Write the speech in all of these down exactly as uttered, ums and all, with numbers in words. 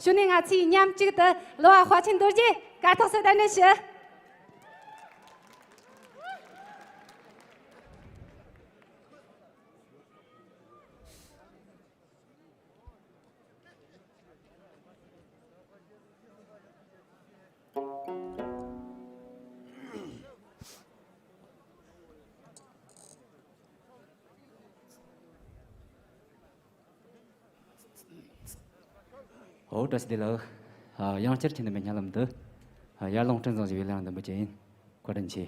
གཞུག་ནས་ང་ཚོས་མཉམ་གཅིག་ཏུ་གླུ་བ་དཔའ་ཆེན་རྡོ་རྗེ་གར་སྟེགས་སུ་གདན་འདྲེན་ཞུ། ཨོ་བཀྲ་ཤིས་བདེ་ལེགས། ཨ། ཡང་བསྐྱར་ཁྱེད་རྣམ་པའི་སྙན་ལམ་དུ། ཨ། ཡར་ཀླུང་སྤྲིན་བཟང་ཞེས་པའི་གླུ་དབྱངས་ལྡན་པ་ཅིག་ཡིན། བཀའ་དྲིན་ཆེ།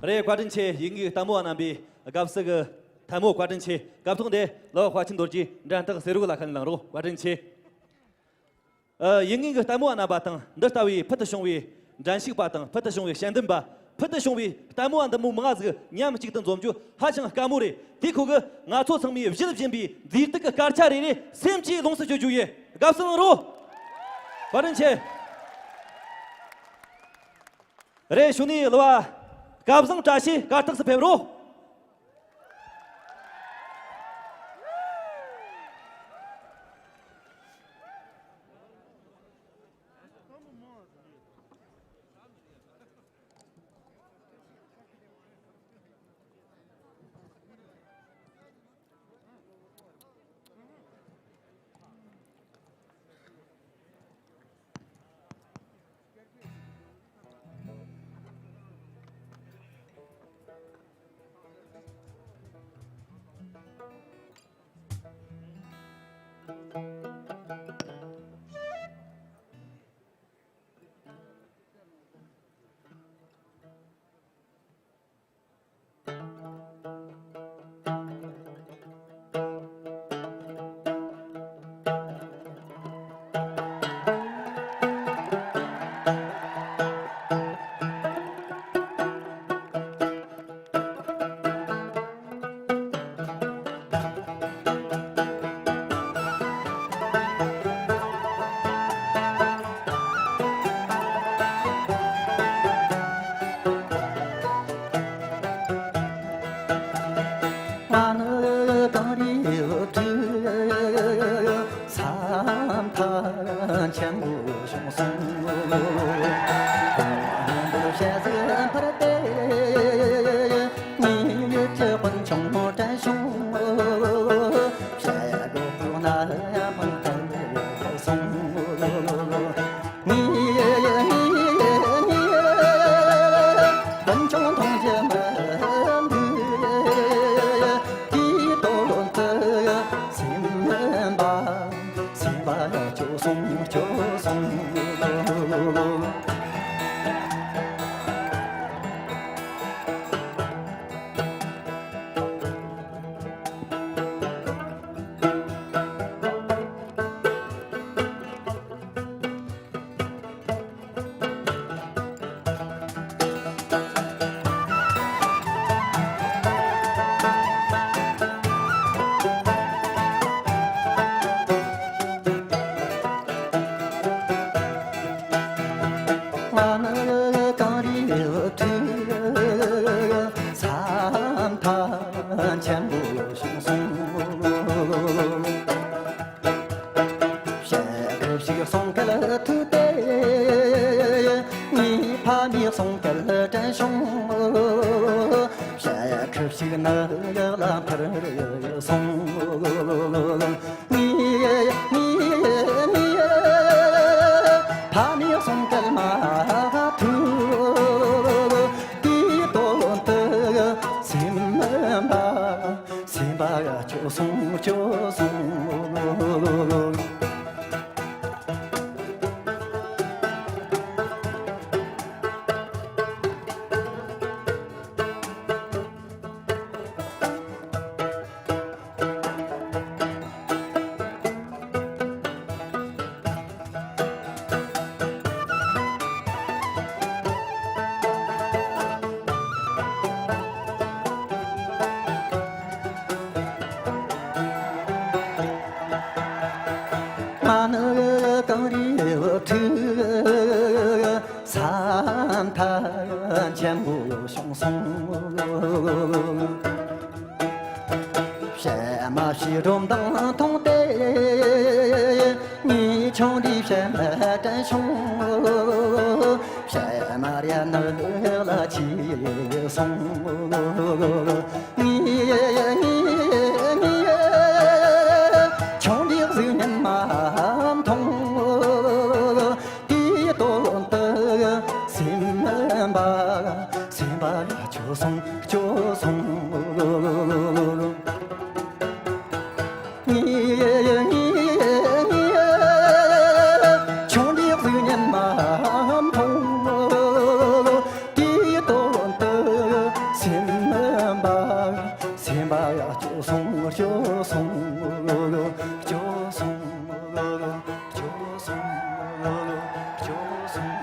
རེད། བཀའ་དྲིན་ཆེ། ཡིག་ངག་ལྟད་མོ་བ་རྣམ་པའི་སྐབས་སུ་གི་ལྟད་མོ། བཀའ་དྲིན་ཆེ། སྐབས་ཐོག་འདི་གླུ་བ་དཔའ་ཆེན་རྡོ་རྗེའི་འགྲན་སྟེགས་ཟེར་རོགས་ལ་ཁ་ནས་ལངས་རོགས། བཀའ་དྲིན་ཆེ། ཨ། ཡིག་ངག་གི་ལྟད་མོ་བ་རྣམ་པ་དང་འདི་ལྟ་བུའི་ཕུལ་དུ་བྱུང་བའི་འགྲན་ཞུགས་པ་དང་ཕུལ་དུ་བྱུང་བའི་དཔྱད་འདེམས་པ་ ཕུལ་དུ་བྱུང་བའི་ལྟད་མོ་བ་འདི་མོ་མང་ང་ཟིག་མཉམ་གཅིག་ཏུ་འཛོམས་རྒྱུ་ཧ་ཅང་དཀའ་མོ་རེད། དེའི་ཁོ་གི་ང་ཚོ་ཚང་མས་གཞི་ལ་བཞིན་པའི་མཛེས་སྡུག་གི་སྐར་ཆ་རེ་རེ་སེམས་ཀྱིས་ལོངས་སུ་སྤྱོད་རྒྱུ་ཡིན། དགའ་བསུ་གནང་རོགས། བཀའ་དྲིན་ཆེ། རེད། གཞུག་ནས་གླུ་བ་སྐལ་བཟང་བཀྲ་ཤིས་གར་སྟེགས་སུ་ཕེབས་རོགས། ང་ནི་གངས་རིའི་འོག་ཏུ་ས་མཐའ་ཆེན་པོ་བྱུང་སོང་། ཞལ་གཟིགས་འཕུར་ཏེ་ངའི་ཡིད་ཀྱི་དཔུང་ཆུང་དྲན་བྱུང་། བྱ་རྒོད་པོ་ན་ཡང་འཕང་ཐལ་སོང་། ངའི་ངའི་ངའི་དཔུང་ཆུང་མཐོང་རྒྱུ་མི་འདུག་དེའི་དོན་དུ་སེམས་མིན་པ། སེམས་པ་སྐྱོ་སོང་སྐྱོ་སོང་། ང་ནི་གངས་རིའི་འོག་ཏུ་ས་མཐའ་ཆེན་པོ་བྱུང་སོང་། ཞལ་གཟིགས་གསུང་སྐད་ཐོས་ཏེ་ངའི་ཕ་མའི་གསུང་སྐད་དྲན་བྱུང་། ཞལ་ཁ་ཞིག་ནགས་ལ་འཕུར་སོང་། ངའི་ངའི་ངའི་ཕ་མའི་གསུང་སྐད་མ་ཐོས། དེའི་དོན་དུ་སེམས་མིན་པ། སེམས་པ་སྐྱོ་སོང་སྐྱོ་སོང་། ང་ནི་གངས་རིའི་འོག་ཏུ་ས་མཐའ་ཆེན་པོ་བྱུང་སོང་། གཤེད་མ་བྱིའུ་སྒྲོམ་མདངས་མཐོང་སྟེ་ངའི་ཆུང་དུས་གཤེད་མ་དྲན་བྱུང་། གཤེད་མ་རེ་ནགས་ལ་ཆས་སོང་། ངའི་ངའི་ངའི་ཆུང་དུས་གཟུགས་བརྙན་མ་མཐོང་། དེའི་དོན་དུ་སེམས་མིན་པ། སེམས་པ་ཡ་སྐྱོ་སོང་སྐྱོ་སོང་། ངའི་ངའི་ངའི་ཆུང་དུས་གཟུགས་བརྙན་མ་མཐོང་། དེའི་དོན་དུ་སེམས་མིན་པ། སེམས་པ་ཡ་སྐྱོ་སོང་སྐྱོ་སོང་། སྐྱོ་སོང་། སྐྱོ་སོང་། སྐྱོ་སོང་།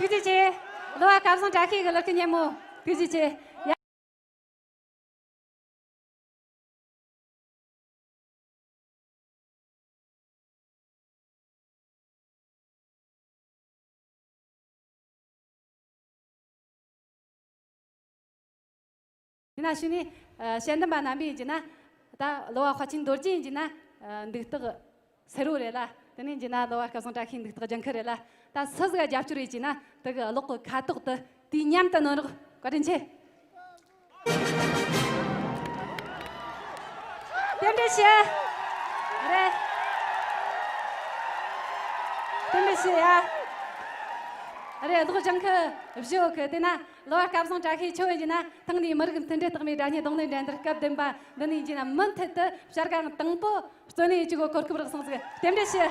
ཐུགས་རྗེ་ཆེ། གླུ་བ་སྐལ་བཟང་བཀྲ་ཤིས་ཀྱི་གླུ་སྐད་སྙན་མོ། ཐུགས་རྗེ་ཆེ། ཡ། ཡིན་ན་ཞུ་ནི། ཨ། དཔྱད་འདེམས་པ་རྣམ་པས་ཡིན་གྱི་ན། ད་གླུ་བ་དཔའ་ཆེན་རྡོ་རྗེ་ཡིན་གྱི་ན། ཨ། འདུག་སྟེགས་སེར་བོ་རེད་ལ། དེ་ནས་ཡིན་གྱི་ན་གླུ་བ་སྐལ་བཟང་བཀྲ་ཤིས་འདུག་སྟེགས་ལྗང་ཁུ་རེད་ལ། ད་སུ་ཟིག་རྒྱབ་སྐྱོར་ཡིན་གྱི་ན་དེ་གི་གློག་གི་ཁ་དོག་དེ་དུས་མཉམ་དུ་སྣོན་རོགས། བཀའ་དྲིན་ཆེ། རྟེན་འབྲེལ་ཞུ། རེད། རྟེན་འབྲེལ་ཞུ་ཡ། རེད། གློག་ལྗང་ཁུ་བཞི་ཡོད་གི། དེ་ན་གླུ་བ་སྐལ་བཟང་བཀྲ་ཤིས་ཁྱོད་ཡིན་གྱི་ན་ཐེངས་འདིའི་མི་རིགས་མཐུན་སྒྲིལ་རྟགས་མའི་སྒྲ་སྙན་རྡུང་ལེན་འགྲན་བསྡུར་སྐབས་བདུན་པ་འདི་ནས་ཡིན་གྱི་ན་མུ་མཐུད་དུ་བྱ་དགའ་དང་པོ་རྩོད་ལེན་བྱེད་རྒྱུའི་གོ་སྐབས་རག་སོང་ཟིག། རྟེན་འབྲེལ་ཞུ།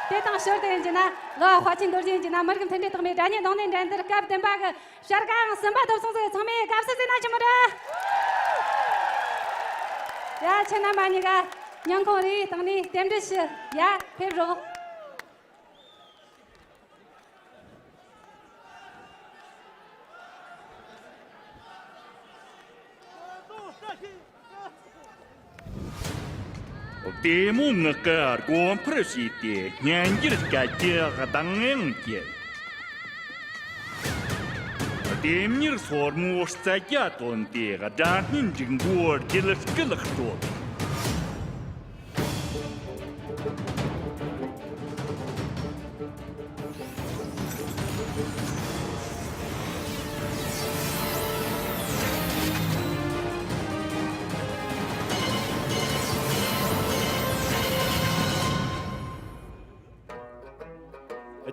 དེ་དང་ཞོར་དུ་ཡིན་གྱི་ན་གླུ་བ་དཔའ་ཆེན་རྡོ་རྗེ་ཡིན་གྱི་ན་མི་རིགས་མཐུན་སྒྲིལ་རྟགས་མའི་སྒྲ་སྙན་རྡུང་ལེན་འགྲན་བསྡུར་སྐབས་བདུན་པ་གི་བྱ་དགའ་ཡང་གསུམ་པ་ཐོབ་སོང་ཟིག། ཚང་མས་དགའ་བསུ་ཟིག་གནང་ཆོག་མི་རེད། ཡ། ཁྱེད་རྣམ་པ་གཉིས་ཀ་མྱོང་ཁོང་རེའི་སྟེང་ནས་རྟེན་འབྲེལ་ཞུ། ཡ། ཕེབས་རོགས། བདེ་མོ་ངག་གི་སྒོ་འཕར་ཕྱེས་ཏེ་སྙན་འགྱུར་སྐད་ཀྱི་གདངས་དབྱངས་བསྐྱེད། ལྡེམ་མྱུར་སོར་མོའི་རྩལ་རྒྱ་བཏོན་ཏེ་སྒྲ་སྙན་འབྲུག་མགོའི་རྒྱུད་སྐུད་དཀྲོལ།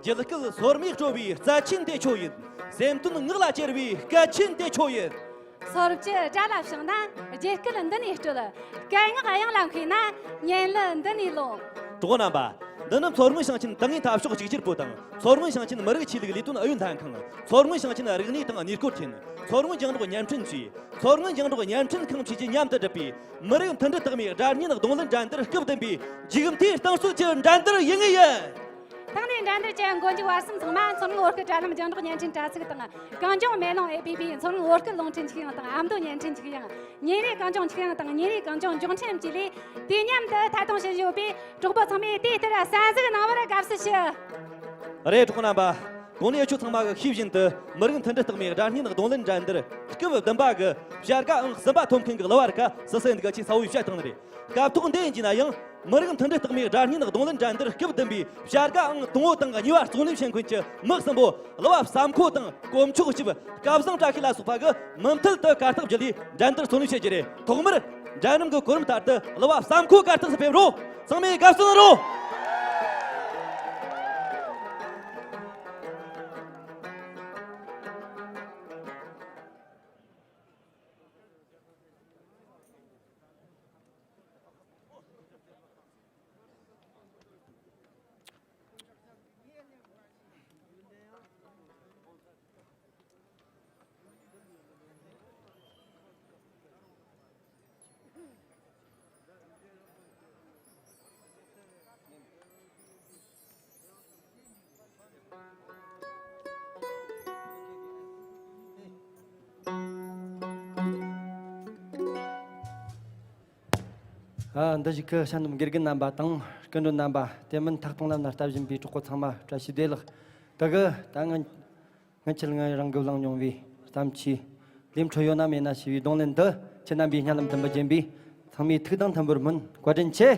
རྒྱུད་སྐུད་སོར་མོས་དཀྲོལ་བའི་རྩལ་ཆེན་དེ་ཁྱོད་ཡིན། སེམས་དོན་ངག་ལ་གྱེར་བའི་སྐད་ཆེན་དེ་ཁྱོད་ཡིན། སོར་བཅུ་སྒྲ་ལ་བྱུང་ན་རྒྱུད་སྐུད་འདི་ནས་དཀྲོལ། སྐད་ངག་དབྱངས་ལ་མཁས་ན་སྙན་གླུ་འདི་ནས་ལོངས། གྲོགས་རྣམ་པ། འདི་ནི་མཚོ་སྔོན་ཞིང་ཆེན་ཏིང་ངེ་འཐབ་ཕྱོགས་གཅིག་གྱུར་པུའུ་དང་མཚོ་སྔོན་ཞིང་ཆེན་མི་རིགས་ཆོས་ལུགས་ལས་དོན་ཨུ་ཡོན་ལྷན་ཁང་། མཚོ་སྔོན་ཞིང་ཆེན་རིག་གནས་དང་གནས་སྐོར་ཐིན། མཚོ་སྔོན་རྒྱང་སྒྲོག་བརྙན་འཕྲིན་ཅུས། མཚོ་སྔོན་རྒྱང་སྒྲོག་བརྙན་འཕྲིན་ཁང་བཅས་ཀྱིས་མཉམ་དུ་བསྒྲུབས་པའི་མི་རིགས་མཐུན་སྒྲིལ་རྟགས་མའི་སྒྲ་སྙན་རྡུང་ལེན་འགྲན་བསྡུར་སྐབས་བདུན་པའི་མཇུག་མཐའི་རྟིང་རྩོད་ཀྱི་འགྲན་བསྡུར་ཡུལ་དངོས་ཡིན། ཐེངས་འདིའི་འགྲན་བསྡུར་གྱི་འགོ་མཇུག་བར་གསུམ་ཚང་མ་མཚོ་སྔོན་བོད་སྐད་དྲ་ལམ་རྒྱང་སྒྲོག་བརྙན་འཕྲིན་དྲ་ཚིགས་དང་། གངས་ལྗོངས་མེ་ལོང་ཨེ་པི་པི། མཚོ་སྔོན་བོད་སྐད་རླུང་འཕྲིན་ཆིག་ཡང་དང་ཨ་མདོ་བརྙན་འཕྲིན་ཆིག་ཡང་། ཉིན་རེའི་གངས་ལྗོངས་ཆིག་ཡང་དང་ཉིན་རེའི་གངས་ལྗོངས་འབྱུང་འཕྲིན་བཅས་ལས་དུས་མཉམ་དུ་ཐད་གཏོང་བྱེད་བཞིན་ཡོད་པས་གྲོགས་པོ་ཚང་མས་དེ་ལྟར་གསན་གཟིགས་གནང་བར་དགའ་བསུ་ཞུ། རེད། གྲོགས་རྣམ་པ། གོང་ནས་ཁྱོད་ཚང་མ་གིས་ཤེས་བཞིན་དུ་མི་རིགས་མཐུན་སྒྲིལ་རྟགས་མའི་སྒྲ་སྙན་རྡུང་ལེན་འགྲན་བསྡུར་སྐབས་བདུན་པ་གི་བྱ་དགའ་ཨང་གསུམ་པ་ཐོབ་མཁན་གྱི་གླུ་བ་རིགས་ཀ་སུ་སུ་ཡིན་འདུག་ག་ཅིག་གསལ་བོ་བཤད་བཏང་ནི་རེད། སྐབས་ཐོག་འདི་ཡིན་གྱི་ན་ཡང་མི་རིགས་མཐུན་སྒྲིལ་རྟགས་མའི་སྒྲ་སྙན་རྡུང་ལེན་འགྲན་བསྡུར་སྐབས་བདུན་པའི་བྱ་དགའ་ཨང་དང་པོ་དང་གཉིས་པ་རྩོད་ལེན་བྱེད་མཁན་གྱི་མི་གསུམ་པོ་གླུ་བ་བསམ་ཁོ་དང་དཀོན་མཆོག་སྐྱིད། སྐལ་བཟང་བཀྲ་ཤིས་ལ་སོགས་པ་གིས་མུ་མཐུད་དུ་གར་སྟེགས་བརྒྱུད་ལས་འགྲན་བསྡུར་རྩོད་ལེན་བྱེད་རྒྱུ་རེད། ཐོག་མར་འགྲན་རིམ་གྱི་གོ་རིམ་ལྟར་དུ་གླུ་བ་བསམ་ཁོ་གར་སྟེགས་སུ་ཕེབས་རོགས། ཚང་མས་དགའ་བསུ་གནང་རོགས། ཨ། འདི་ཞིག་གི་ཤ་འདུམ་དགེ་རྒན་རྣམ་པ་དང་སྐུ་མགྲོན་རྣམ་པ། དེ་མིན་ཐད་གཏོང་ལམ་ན་ལྟ་བཞིན་པའི་གྲོགས་པོ་ཚང་མ་བཀྲ་ཤིས་བདེ་ལེགས། དེ་གི་ད་ང་ངི་ཆེད་ང་རང་གིས་བླངས་མྱོང་བའི་བརྩམས་ཆོས་ལས་འཕྲོ་ཡོད་ན་མེད་ན་ཞེས་པའི་རྡུང་ལེན་འདི་ཁྱེད་རྣམ་པའི་སྙན་ལམ་མཐུན་པར་སྦྱིན་པས་ཚང་མའི་ཐུགས་དང་མཐུན་པར་སྨོན། བཀའ་དྲིན་ཆེ།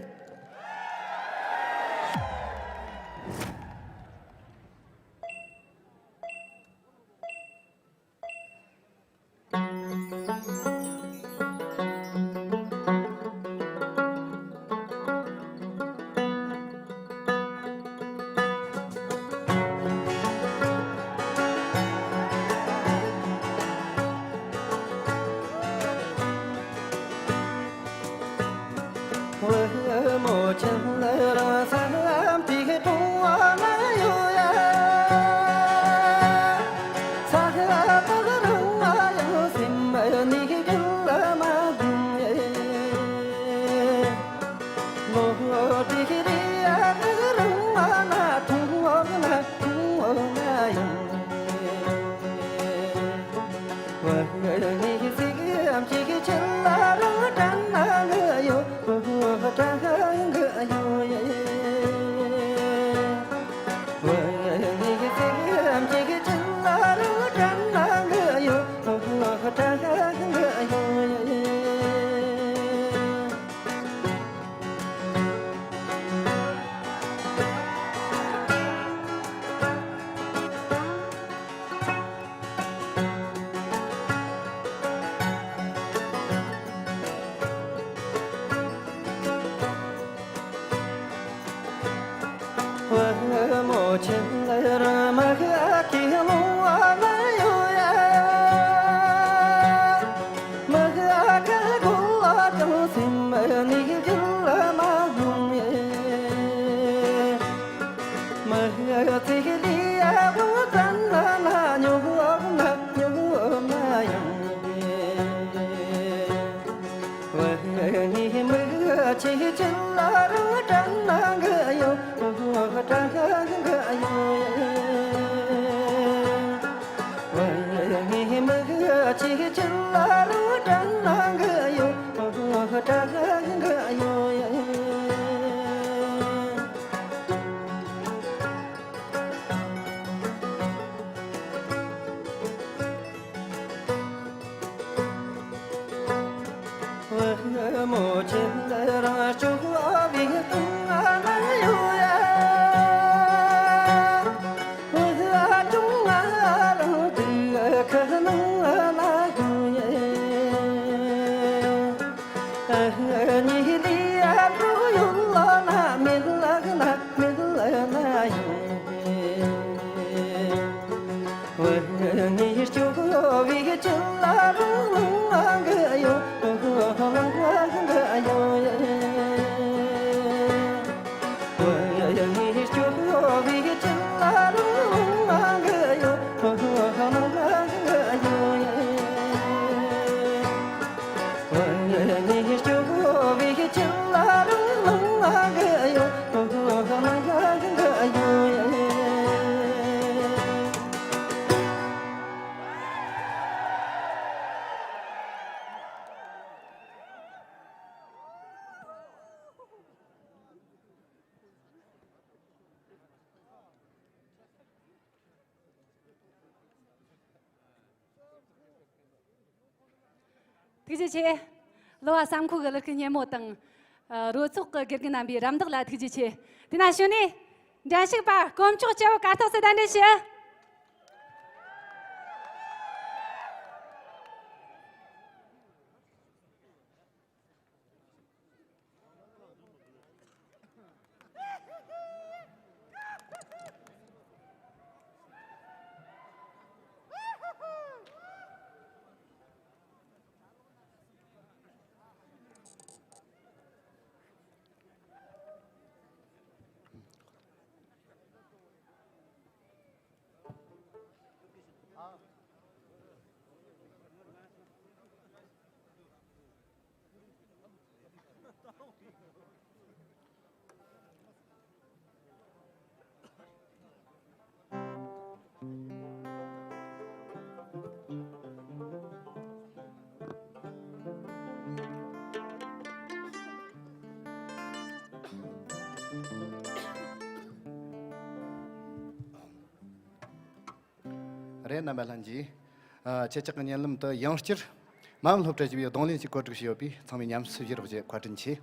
ཐུགས་རྗེ་ཆེ། གླུ་བ་བསམ་འཁོར་གྱི་གླུ་སྐད་སྙན་མོ་དང་། ཨ། རོལ་ཚོགས་ཀྱི་དགེ་རྒན་རྣམ་པའི་རམ་འདེགས་ལ་ཐུགས་རྗེ་ཆེ། དེ་ན་གཞུག་ནས་འགྲན་ཞུགས་པ་དཀོན་མཆོག་སྐྱབས་བུ་གར་སྟེགས་སུ་གདན་འདྲེན་ཞུ། རེད། རྣམ་པ་ལྷན་རྒྱས། ཨ། ཁྱེད་ཅག་གི་བརྙན་ལམ་དུ་ཡང་བསྐྱར་མ་འོངས་སློབ་གྲྭ་བཞི་པའི་རྡུང་ལེན་གྱིས་བཀོད་སྒྲིག་བྱས་ཡོད་པས། ཚང་མས་ཉམས་སུ་བཞེས་རོགས་ཞེས་བཀའ་དྲིན་ཆེ།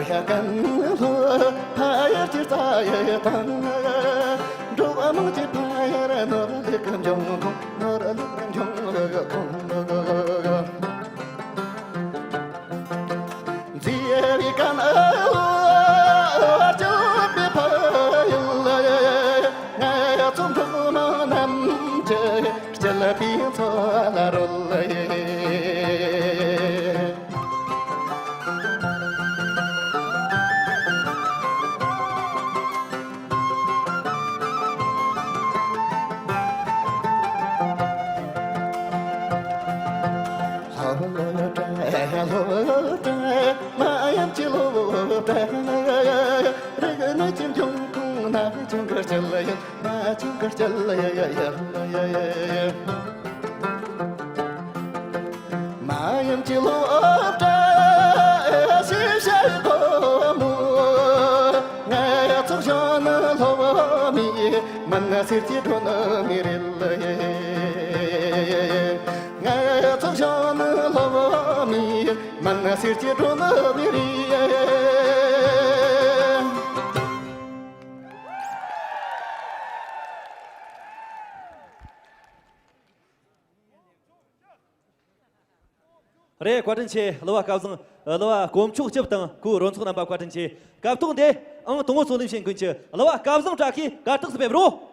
ཡ་ཀན་ལྷོ་ཕ་ཡར་གྱི་རྩ་ཡི་དང་། འགྲོ་བ་མང་གི་ཕ་ཡར་ནོར་ལུག་འབྱུང་ཁུངས། ནོར་ལུག་འབྱུང་ཁུངས། མཛེས་པའི་ཀན་ལྷོ་སྐྱོབ་པའི་ཕ་ཡུལ། ང་ཚོ་འབྲོག་མི་རྣམས་ཀྱི་སྐྱིད་པའི་མཚོ་ལ་རོལ། ལྷོ་བྲག་ལྷོ་བྲག་མ་ཡུམ་གྱི་ལྷོ་བྲག། རིག་གནས་ཀྱི་འབྱུང་ཁུངས་ན་ཆུང་གི་སྐྱིད་ཡིན། ན་ཆུང་གི་སྐྱིད་ཡིན། མ་ཡུམ་གྱི་ལྷོ་བྲག་ཞེས་བྱ་སྒོ་མོ། ང་ཚོ་གཞོན་ནུ་སློབ་མའི་མིན་ཟེར་གྱི་སྒྲོན་མེ་རེད། ང་ཚོ་གཞོན་ནུ་སློབ་མའི་མིན་ཟེར་གྱི་སྒྲོན་མེ་རེད། རེད། བཀའ་དྲིན་ཆེ། གླུ་བ་སྐལ་བཟང་། གླུ་བ་དཀོན་མཆོག་སྐྱབས་དང་ཁོའི་རོལ་ཚོགས་རྣམ་པ་བཀའ་དྲིན་ཆེ། སྐབས་ཐོག་འདིར་ཨང་དང་པོ་ཚོགས་ལེན་བྱེད་མཁན་གྱི་གླུ་བ་སྐལ་བཟང་བཀྲ་ཤིས་གར་སྟེགས་སུ་ཕེབས་རོགས།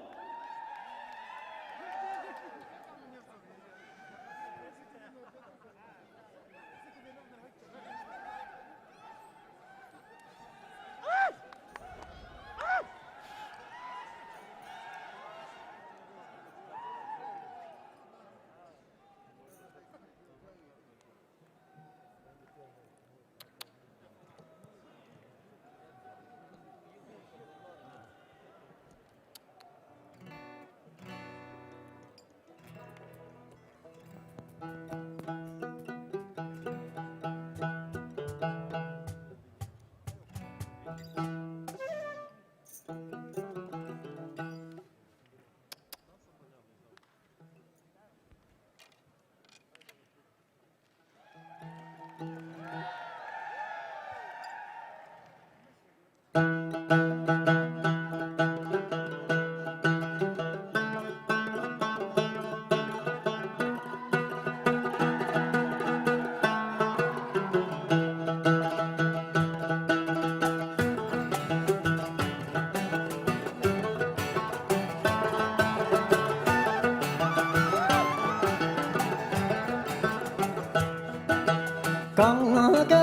གང་ག་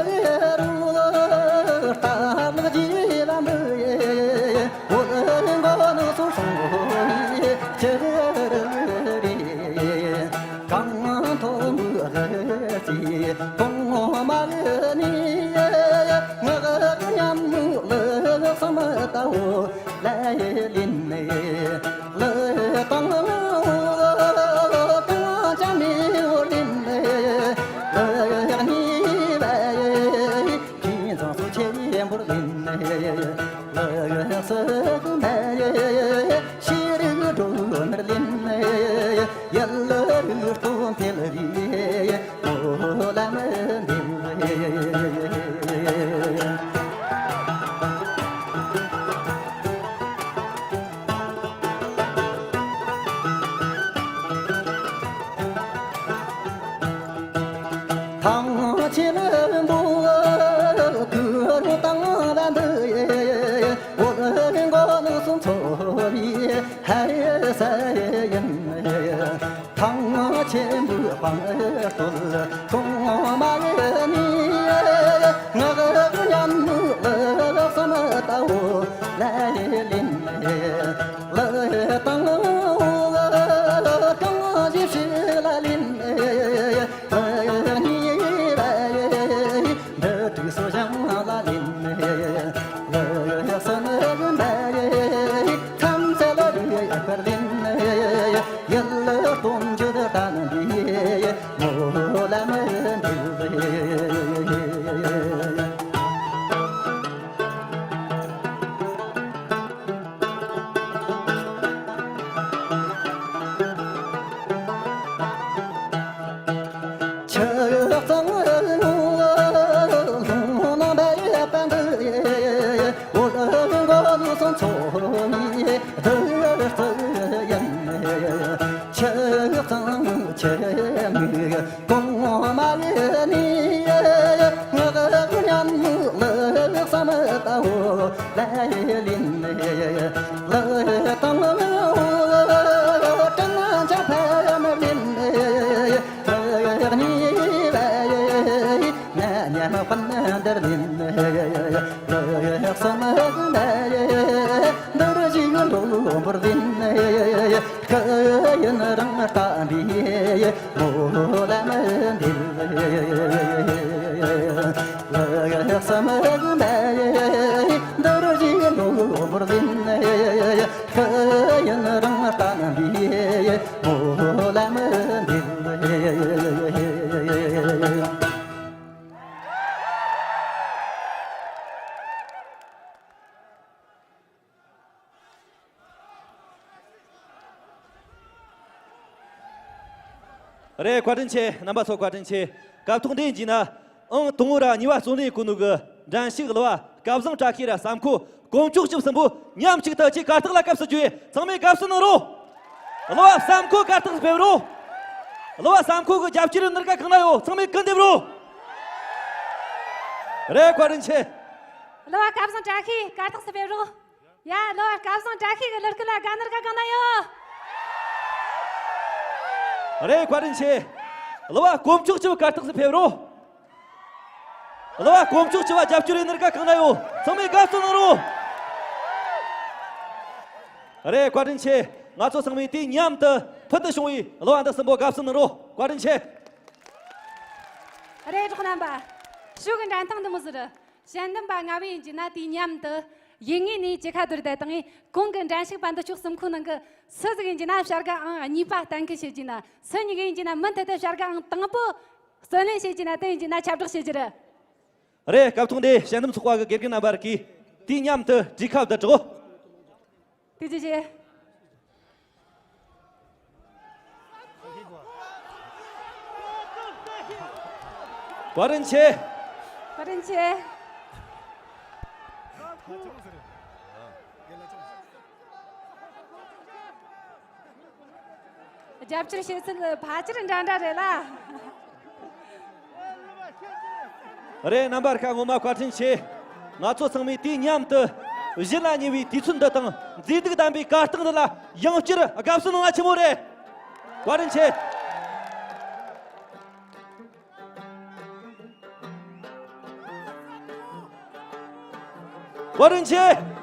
རུ་ལྟ་ལག་རྗེས་ལ་འདི་འོ་མགོ་ནུ་སོ་སོང་ཅི་རེད། གང་ཐོག་མི་རེད་ཅི་གོང་མ་ནི་ངག་ཉམས་ལུགས་སམ་ལྟ་བུ། ལ་ལིན་ནེ་ལ་དང་ལ་དང་ཅ་ནི་ལིན་ནེ་ལ་ནི་ལ་ཁྱིན་ཚང་སུ་ཆེ་འབུར་ལིན་ནེ་ལ་སུ་ཀུ་ནེ་ཤི་རི་གུ་འགྲོ་ནར་ལིན་ནེ་ཡལ་ལ་རུ་སྟོན་ཐེ་ལ་རི། རེད། བཀའ་དྲིན་ཆེ། རྣམ་པ་ཚོ་བཀའ་དྲིན་ཆེ། སྐབས་ཐོག་འདི་ཡིན་གྱི་ན། ཨང་དང་པོ་ར་གཉིས་པ་རྩོམ་ལེན་གོ་ནོ་གི་འགྲན་ཞུགས་གླུ་བ་སྐལ་བཟང་བཀྲ་ཤིས་ར་བསམ་ཁོ་དཀོན་མཆོག་སྐྱིད་གསུམ་པོ་མཉམ་གཅིག་ཏུ་ཆེ་གར་སྟེགས་ལ་སྐབས་སུ་བརྗོད། ཚང་མས་དགའ་བསུ་གནང་རོགས། གླུ་བ་བསམ་ཁོ་གར་སྟེགས་སུ་ཕེབས་རོགས། གླུ་བ་བསམ་ཁོ་གི་རྒྱབ་སྐྱོར་ནར་ག་གང་ན་ཡོད། ཚང་མས་སྐུ་འདེབས་རོགས། རེད། བཀའ་དྲིན་ཆེ། གླུ་བ་སྐལ་བཟང་བཀྲ་ཤིས་གར་སྟེགས་སུ་ཕེབས་རོགས། ཡ། གླུ་བ་སྐལ་བཟང་བཀྲ་ཤིས་ཀྱི་གླུ་སྐད་ལ་དགའ་ནར་ག་གང་ན་ཡོད། རེད། བཀའ་དྲིན་ཆེ། གླུ་བ་དཀོན་མཆོག་སྐྱིད་གར་སྟེགས་སུ་ཕེབས་རོགས། གླུ་བ་དཀོན་མཆོག་སྐྱིད་རྒྱབ་སྐྱོར་ནར་ག་གང་ན་ཡོད། ཚང་མས་དགའ་བསུ་གནང་རོགས། རེད། བཀའ་དྲིན་ཆེ། ང་ཚོ་ཚང་མས་དུས་མཉམ་དུ་ཕུལ་དུ་བྱུང་བའི་གླུ་བ་འདི་གསུམ་པོ་དགའ་བསུ་གནང་རོགས། བཀའ་དྲིན་ཆེ། རེད། གྲོགས་རྣམ་པ། ཞོགས་ཀྱི་འགྲན་སྟངས་འདི་མོ་ཟིག་རེད། དཔྱད་འདེམས་པ་ལྔ་བས་ཡིན་གྱི་ན་དུས་མཉམ་དུ་ཡུལ་དངོས་ནས་ཅི་ཁ་བསྡུར་བསྡད་བཏང་ངས། གོང་གི་འགྲན་ཞུགས་པ་འདི་ཕྱོགས་གསུམ་ཁོ་ནང་གི་སུ་ཟིག་ཡིན་གྱི་ན་བྱ་དགའ་ཨང་གཉིས་པ་གཏན་འཁེལ་བྱེད་ཀྱི་ན། སུ་གཉིས་ཀ་ཡིན་གྱི་ན་མུ་མཐུད་དུ་བྱ་དགའ་ཨང་དང་པོ་བརྩོན་ལེན་བྱེད་ཀྱི་ན་དེ་ཡིན་གྱི་ན་ཁྱབ་བསྒྲགས་བྱེད་ཀྱི་རེད། རེད། སྐབས་ཐོག་འདི་དཔྱད་འདེམས་ཚོགས་པ་གི་དགེ་རྒན་རྣམ་པར་གིས་དུས་མཉམ་དུ་གྲོས་ཁ་བསྡུར་རོགས། དེ་ཅི་བྱེད། བཀའ་དྲིན་ཆེ། བཀའ་དྲིན་ཆེ། རྒྱབ་སྐྱོར་བྱེད་ཚུལ་ཕལ་ཆེར་འདྲ་འདྲ་རེད་ལ། རེད། རྣམ་པར་ཁ་ངོ་མ་བཀའ་དྲིན་ཆེ། ང་ཚོ་ཚང་མས་དུས་མཉམ་དུ་གཞི་ལ་ཉེ་བའི་དུས་ཚོད་འདི་དང་མཛེས་སྡུག་ལྡན་པའི་གར་སྟེགས་འདི་ལ་ཡང་བསྐྱར་དགའ་བསུ་གནང་བ་ཆེན་མོ་རེད། བཀའ་དྲིན་ཆེ། བཀའ་དྲིན་ཆེ།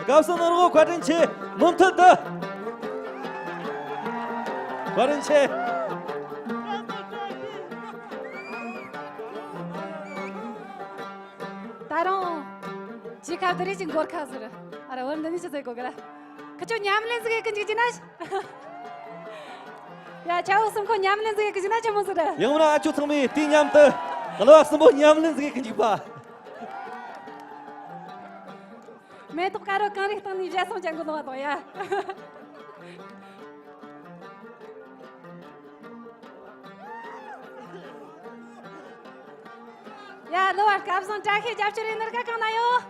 དགའ་བསུ་གནང་རོགས། བཀའ་དྲིན་ཆེ། མུ་མཐུད་དུ། བཀའ་དྲིན་ཆེ། ད་རུང་ཅི་ཁ་བསྡུར་རེ་ཅིག་འགོར་ཁ་ཟེར། ཨ་ར་བར་འདི་ནི་ཅི་ཟེར་གོ་གི་ར། ཁི་ཆོ་ཉམས་ལེན་ཟིག་གི་འཇིག་ཅི་ན། ཡ། ཆ་བོ་གསུམ་ཁོ་ཉམས་ལེན་ཟིག་གི་ན་ཆི་མོ་ཟིག་རེད། ཡང་ན་ཨ་ཆོ་ཚང་མས་དུས་མཉམ་དུ་གླུ་བ་གསུམ་པོ་ཉམས་ལེན་ཟིག་གི་འཇིག་པ། མེ་ཏོག་དཀར་རོ་གངས་རིའི་སྟེང་ནས་བཞད་སོང་ཅན་གོ་ལོང་བ་དང་ཡ། ཡ། གླུ་བ་སྐལ་བཟང་བཀྲ་ཤིས་རྒྱབ་སྐྱོར་ཡིན་ནར་ག་གང་ན་ཡོད།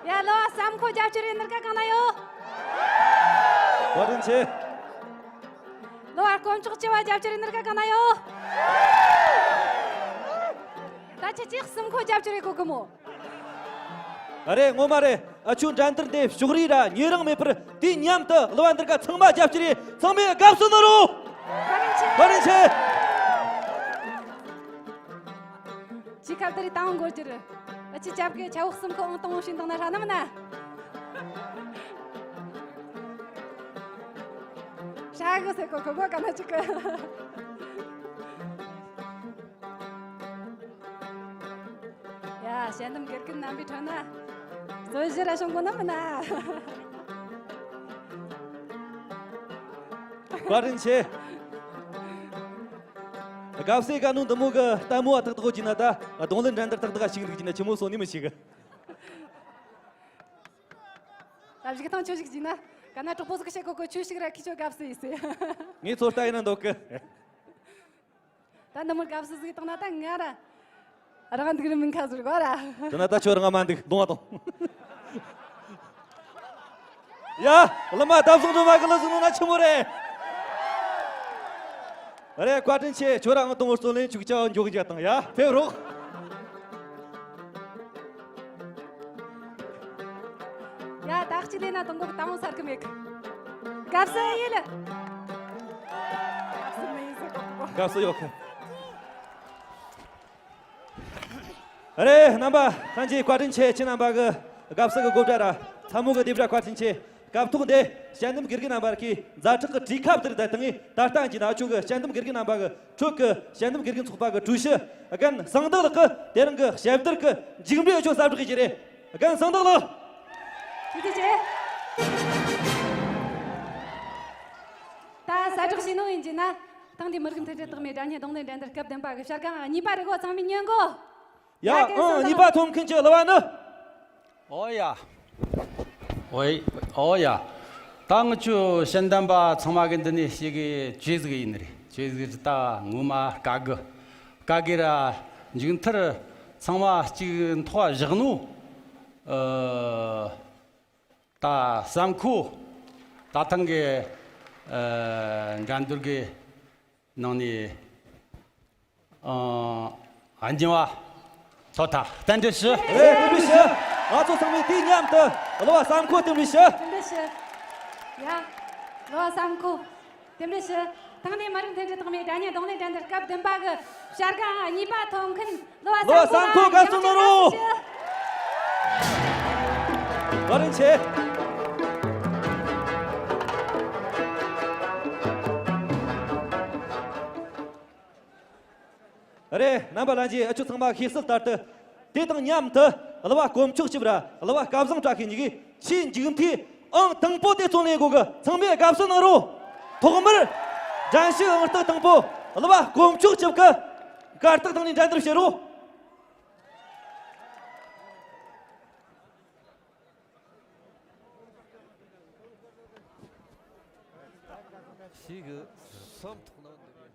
ཡ། གླུ་བ་བསམ་ཁོ་རྒྱབ་སྐྱོར་ཡིན་ནར་ག་གང་ན་ཡོད། བཀའ་དྲིན་ཆེ། གླུ་བ་དཀོན་མཆོག་སྐྱིད་པ་རྒྱབ་སྐྱོར་ཡིན་ནར་ག་གང་ན་ཡོད། ད་ཁྱེད་ཀྱིས་གསུམ་ཁོ་རྒྱབ་སྐྱོར་ཡེ་གོ་གི་མོ། རེད། ངོ་མ་རེད། ཨ་ཆོའི་འགྲན་བསྡུར་འདི་ཕྱོགས་རིས་ར་ཉེ་རིང་མེད་པར་དུས་མཉམ་དུ་གླུ་བ་འདི་ག་ཚང་མ་རྒྱབ་སྐྱོར་ཡེ། ཚང་མས་དགའ་བསུ་གནང་རོགས། བཀའ་དྲིན་ཆེ། བཀའ་དྲིན་ཆེ། ཅི་ཁ་བསྡུར་རེ་དང་འགོར་གྱི་རེད། ཨ་ཅི་ཅབ་གི་ཆ་བོ་གསུམ་ཁོ་ཨང་དང་བོ་ཤིང་དང་ན་ཧྲ་ནི་མིན་ན། ཧྲ་གི་ཟེར་གོ་གོ་གོ་ག་ན་ཅིག་གི། ཡ། དཔྱད་འདེམས་དགེ་རྒན་རྣམ་པའི་ཁྲོད་ན་རྩོད་གཞི་ར་བྱུང་གོ་ནི་མིན་ན། བཀའ་དྲིན་ཆེ། དགའ་བསུའི་བཀའ་མོལ་འདི་མོ་གི་ལྟད་མོ་བ་ཏག་ཏག་གོ་གྱི་ན་ད་རྡུང་ལེན་འགྲན་བསྡུར་ཏག་ཏག་ཞིག་འགྲིག་གྱི་ན་ཆི་མོ་སོང་ནི་མི་ཤེས་གི། ཨ། བཞུགས་ཐང་ཆོས་ཞིག་བགྱིས་ན། ག་ན་གྲོགས་པོ་ཟིག་བཤད་གོ་གི། ཆོས་ཞིག་ར་ཁི་ཆོ་དགའ་བསུ་ཡིས་ཟེར། ངས་ཚོད་ལྟ་ཡིན་ན་འདོད་གི། ད་འདི་མོ་དགའ་བསུ་ཟིག་བཏང་ན་ད་ང་ར་རང་འདུག་རི་མིན་ཁ་ཟུར་གོ་ར། དེ་ན་ད་ཁྱོད་རང་མ་འདུག་གདོང་བ་དང་། ཡ། བླ་མ་ལྟ་བཟང་འགྲོ་མ་གི་ལ་ཟིག་ནོ་ན་ཆི་མོ་རེད། རེད། བཀའ་དྲིན་ཆེ། ཁྱོད་རང་དང་བརྩོན་ལེན་ཆུག་ཅག་འཇོག་རྒྱག་དང་། ཡ། ཕེབས་རོགས། ཡ། ད་གཅིག་ལས་ན་དང་གོ་དང་བོ་སར་གི་མེད་གི། དགའ་བསུ་ཡིན་ལ། དགའ་བསུ་མི་ཡིན་ཟེར་གོ་གོ། དགའ་བསུ་ཡོད་གི། རེད། རྣམ་པ་ལྷན་རྒྱས་བཀའ་དྲིན་ཆེ། ཁྱེད་རྣམ་པ་གི་དགའ་བསུ་གི་གོ་སྒྲ་ར་ཚ་མོ་གི་རྡེབ་སྒྲ་བཀའ་དྲིན་ཆེ། སྐབས་ཐོག་འདི་དཔྱད་འདེམས་དགེ་རྒན་རྣམ་པར་གི་ཛ་དྲག་གི་གྲོས་ཁ་དེར་བསྡད་དང་ངས་ད་ལྟ་གྱི་ན་ཆོས་གི་དཔྱད་འདེམས་དགེ་རྒན་རྣམ་པ་གི་ཁྲོད་ཀྱི་དཔྱད་འདེམས་དགེ་རྒན་ཚོགས་པ་གི་ཀྲུའུ་ཞི་རྒན་གསང་བདག་ལགས་ཀྱིས་དེ་རིང་གི་དཔྱད་བསྡུར་གྱི་མཇུག་འབྲས་ཆོས་གསར་བསྒྲགས་ཀྱི་རེད། རྒན་གསང་བདག་ལགས། ཐུགས་རྗེ་ཆེ། ད་གསལ་བསྒྲགས་བྱས་ནོ་ཡིན་གྱི་ན། ཐེངས་འདིའི་མི་རིགས་མཐུན་སྒྲིལ་རྟགས་མའི་སྒྲ་སྙན་རྡུང་ལེན་འགྲན་བསྡུར་སྐབས་བདུན་པ་གི་བྱ་དགའ་གཉིས་པ་རེད་གོ། ཚང་མས་ཉན་གོ། ཡ། ཡ། རྒན་གསང་བདག་ཨང་གཉིས་པ་ཐོབ་མཁན་གྱི་གླུ་བ་ནི། ཨོ་ཡ། ཨོའི། ཨོ་ཡ། ད་ང་ཆོ་དཔྱད་འདེམས་པ་ཚང་མ་གི་འདི་ནས་ཞིག་གི་ཆོས་ཟིག་ཡིན་རེད། ཆོས་ཟིག་ད་ངོ་མ་དཀའ་གི། དཀའ་གི་ར། མཇུག་མཐར་ཚང་མ་གཅིག་མཐོ་བ་བཞག་ནོ། ཨ། ད་བསམ་ཁོ། ད་ཐེངས་གི་ཨ་འགྲན་བསྡུར་གི་ནང་ནས་ཨ་འགྱིང་བ་ཐོབ་ཐལ། རྟེན་འབྲེལ་ཞུ། རེད། རྟེན་འབྲེལ་ཞུ། ང་ཚོ་ཚང་མས་དུས་མཉམ་དུ་གླུ་བ་བསམ་ཁོ་རྟེན་འབྲེལ་ཞུ། རྟེན་འབྲེལ་ཞུ། ཡ། གླུ་བ་བསམ་ཁོ། རྟེན་འབྲེལ་ཞུ། ཐེངས་འདིའི་མི་རིགས་མཐུན་སྒྲིལ་རྟགས་མའི་སྒྲ་སྙན་རྡུང་ལེན་འགྲན་བསྡུར་སྐབས་བདུན་པ་གི་བྱ་དགའ་གཉིས་པ་ཐོབ་མཁན་གླུ་བ་གླུ་བ་བསམ་ཁོ་དགའ་བསུ་གནང་རོགས། བཀའ་དྲིན་ཆེ། རེད། རྣམ་པ་ལྷན་རྒྱས། ཨ་ཆུ་ཚང་མ་ཤེས་གསལ་ལྟར་དུ། དེ་དང་མཉམ་དུ་གླུ་བ་དཀོན་མཆོག་སྐྱིབས་ར་གླུ་བ་སྐལ་བཟང་བཀྲ་ཤིས་གཉིས་ཀས་ཆེས་མཇུག་མཐའི་ཨང་དང་པོ་དེ་རྩོད་ལེན་དགོས་གི། ཚང་མས་དགའ་བསུ་གནང་རོགས། ཐོག་མར་འགྲན་ཞུགས་ཨང་རྟགས་དང་པོ་གླུ་བ་དཀོན་མཆོག་སྐྱིབས་ཀྱི་གར་སྟེགས་སྟེང་ནས་འགྲན་བསྡུར་བྱེད་རོགས། ཞིག་གི་སམ་ཐོག་ན་འདུག་གི།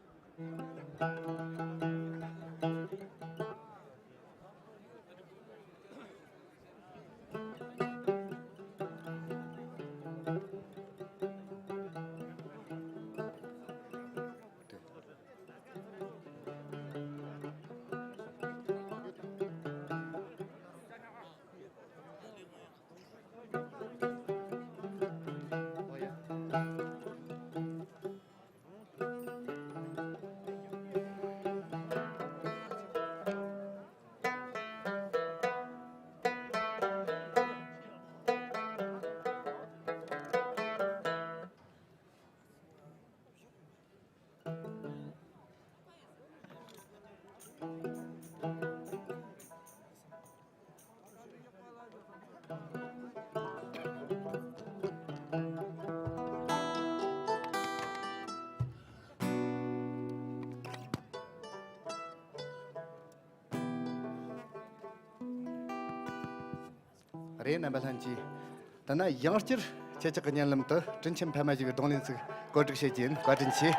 རེད། རྣམ་པ་ལྷན་རྒྱས། ད་ནི་ཡང་བསྐྱར་ཁྱེད་ཅག་གི་སྙན་ལམ་དུ་དྲིན་ཆེན་ཕ་མ་ཞུ་བའི་རྡུང་ལེན་ཞིག་གོ་སྒྲིག་བྱེད་ཀྱི་ཡིན། བཀའ་དྲིན་ཆེ།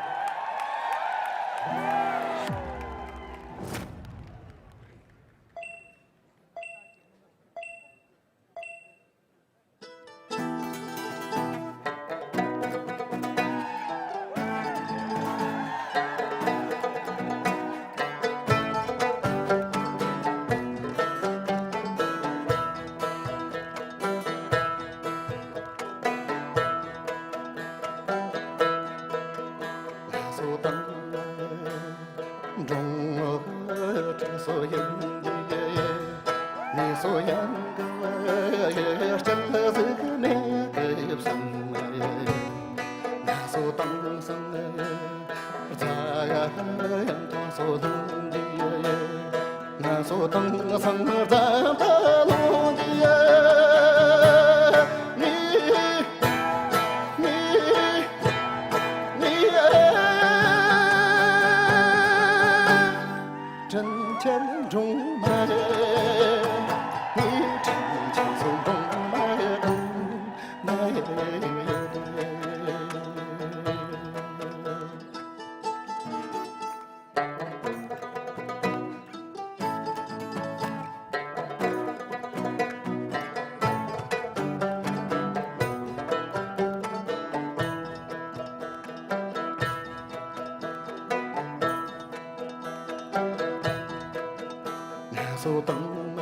སོ་དང་མ་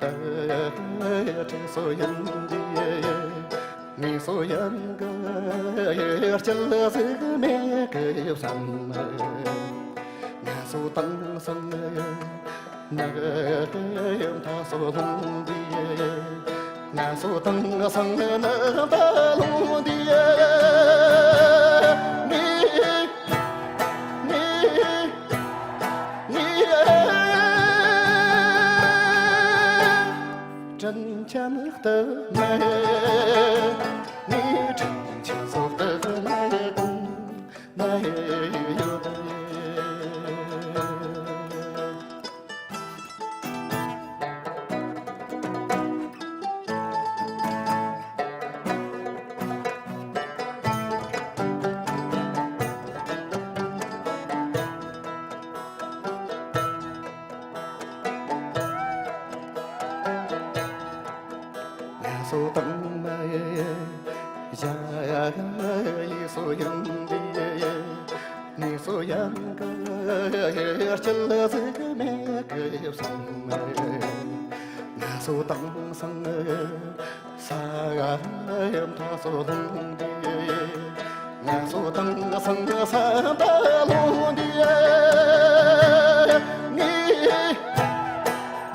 ལྟར་བྲལ་སོ་ཡིན་གྱི། ངེས་སོ་ཡིན་གྱི་སྐྱིད་ཟིག་མེད་གི་བསམ། ང་སོ་དང་སང་ནག་མཐའ་སོ་ལྷུང་གྱི། ང་སོ་དང་སང་ནག་མཐའ་ལྷུང་གྱི། ངེས། ངེས། ངེས། དྲིན་ཆེན་ལྟ་མེད། ངས་དྲིན་ཆེན་སོ་ལྟ་མེད་གོང་ནས་ཡོད། ང་སོ་དང་མ་ཡི་ཡ་ཡི་སོ་ཡང་དེ། ངེས་སོ་ཡང་གི་སྐྱིད་ཟིག་མེད་གི་བསམ། ང་སོ་དང་སང་ས་ཡ་མཐའ་སོ་ལྷུང་དུས། ང་སོ་དང་སང་ས་མཐའ་ལྷུང་དུས། ངས།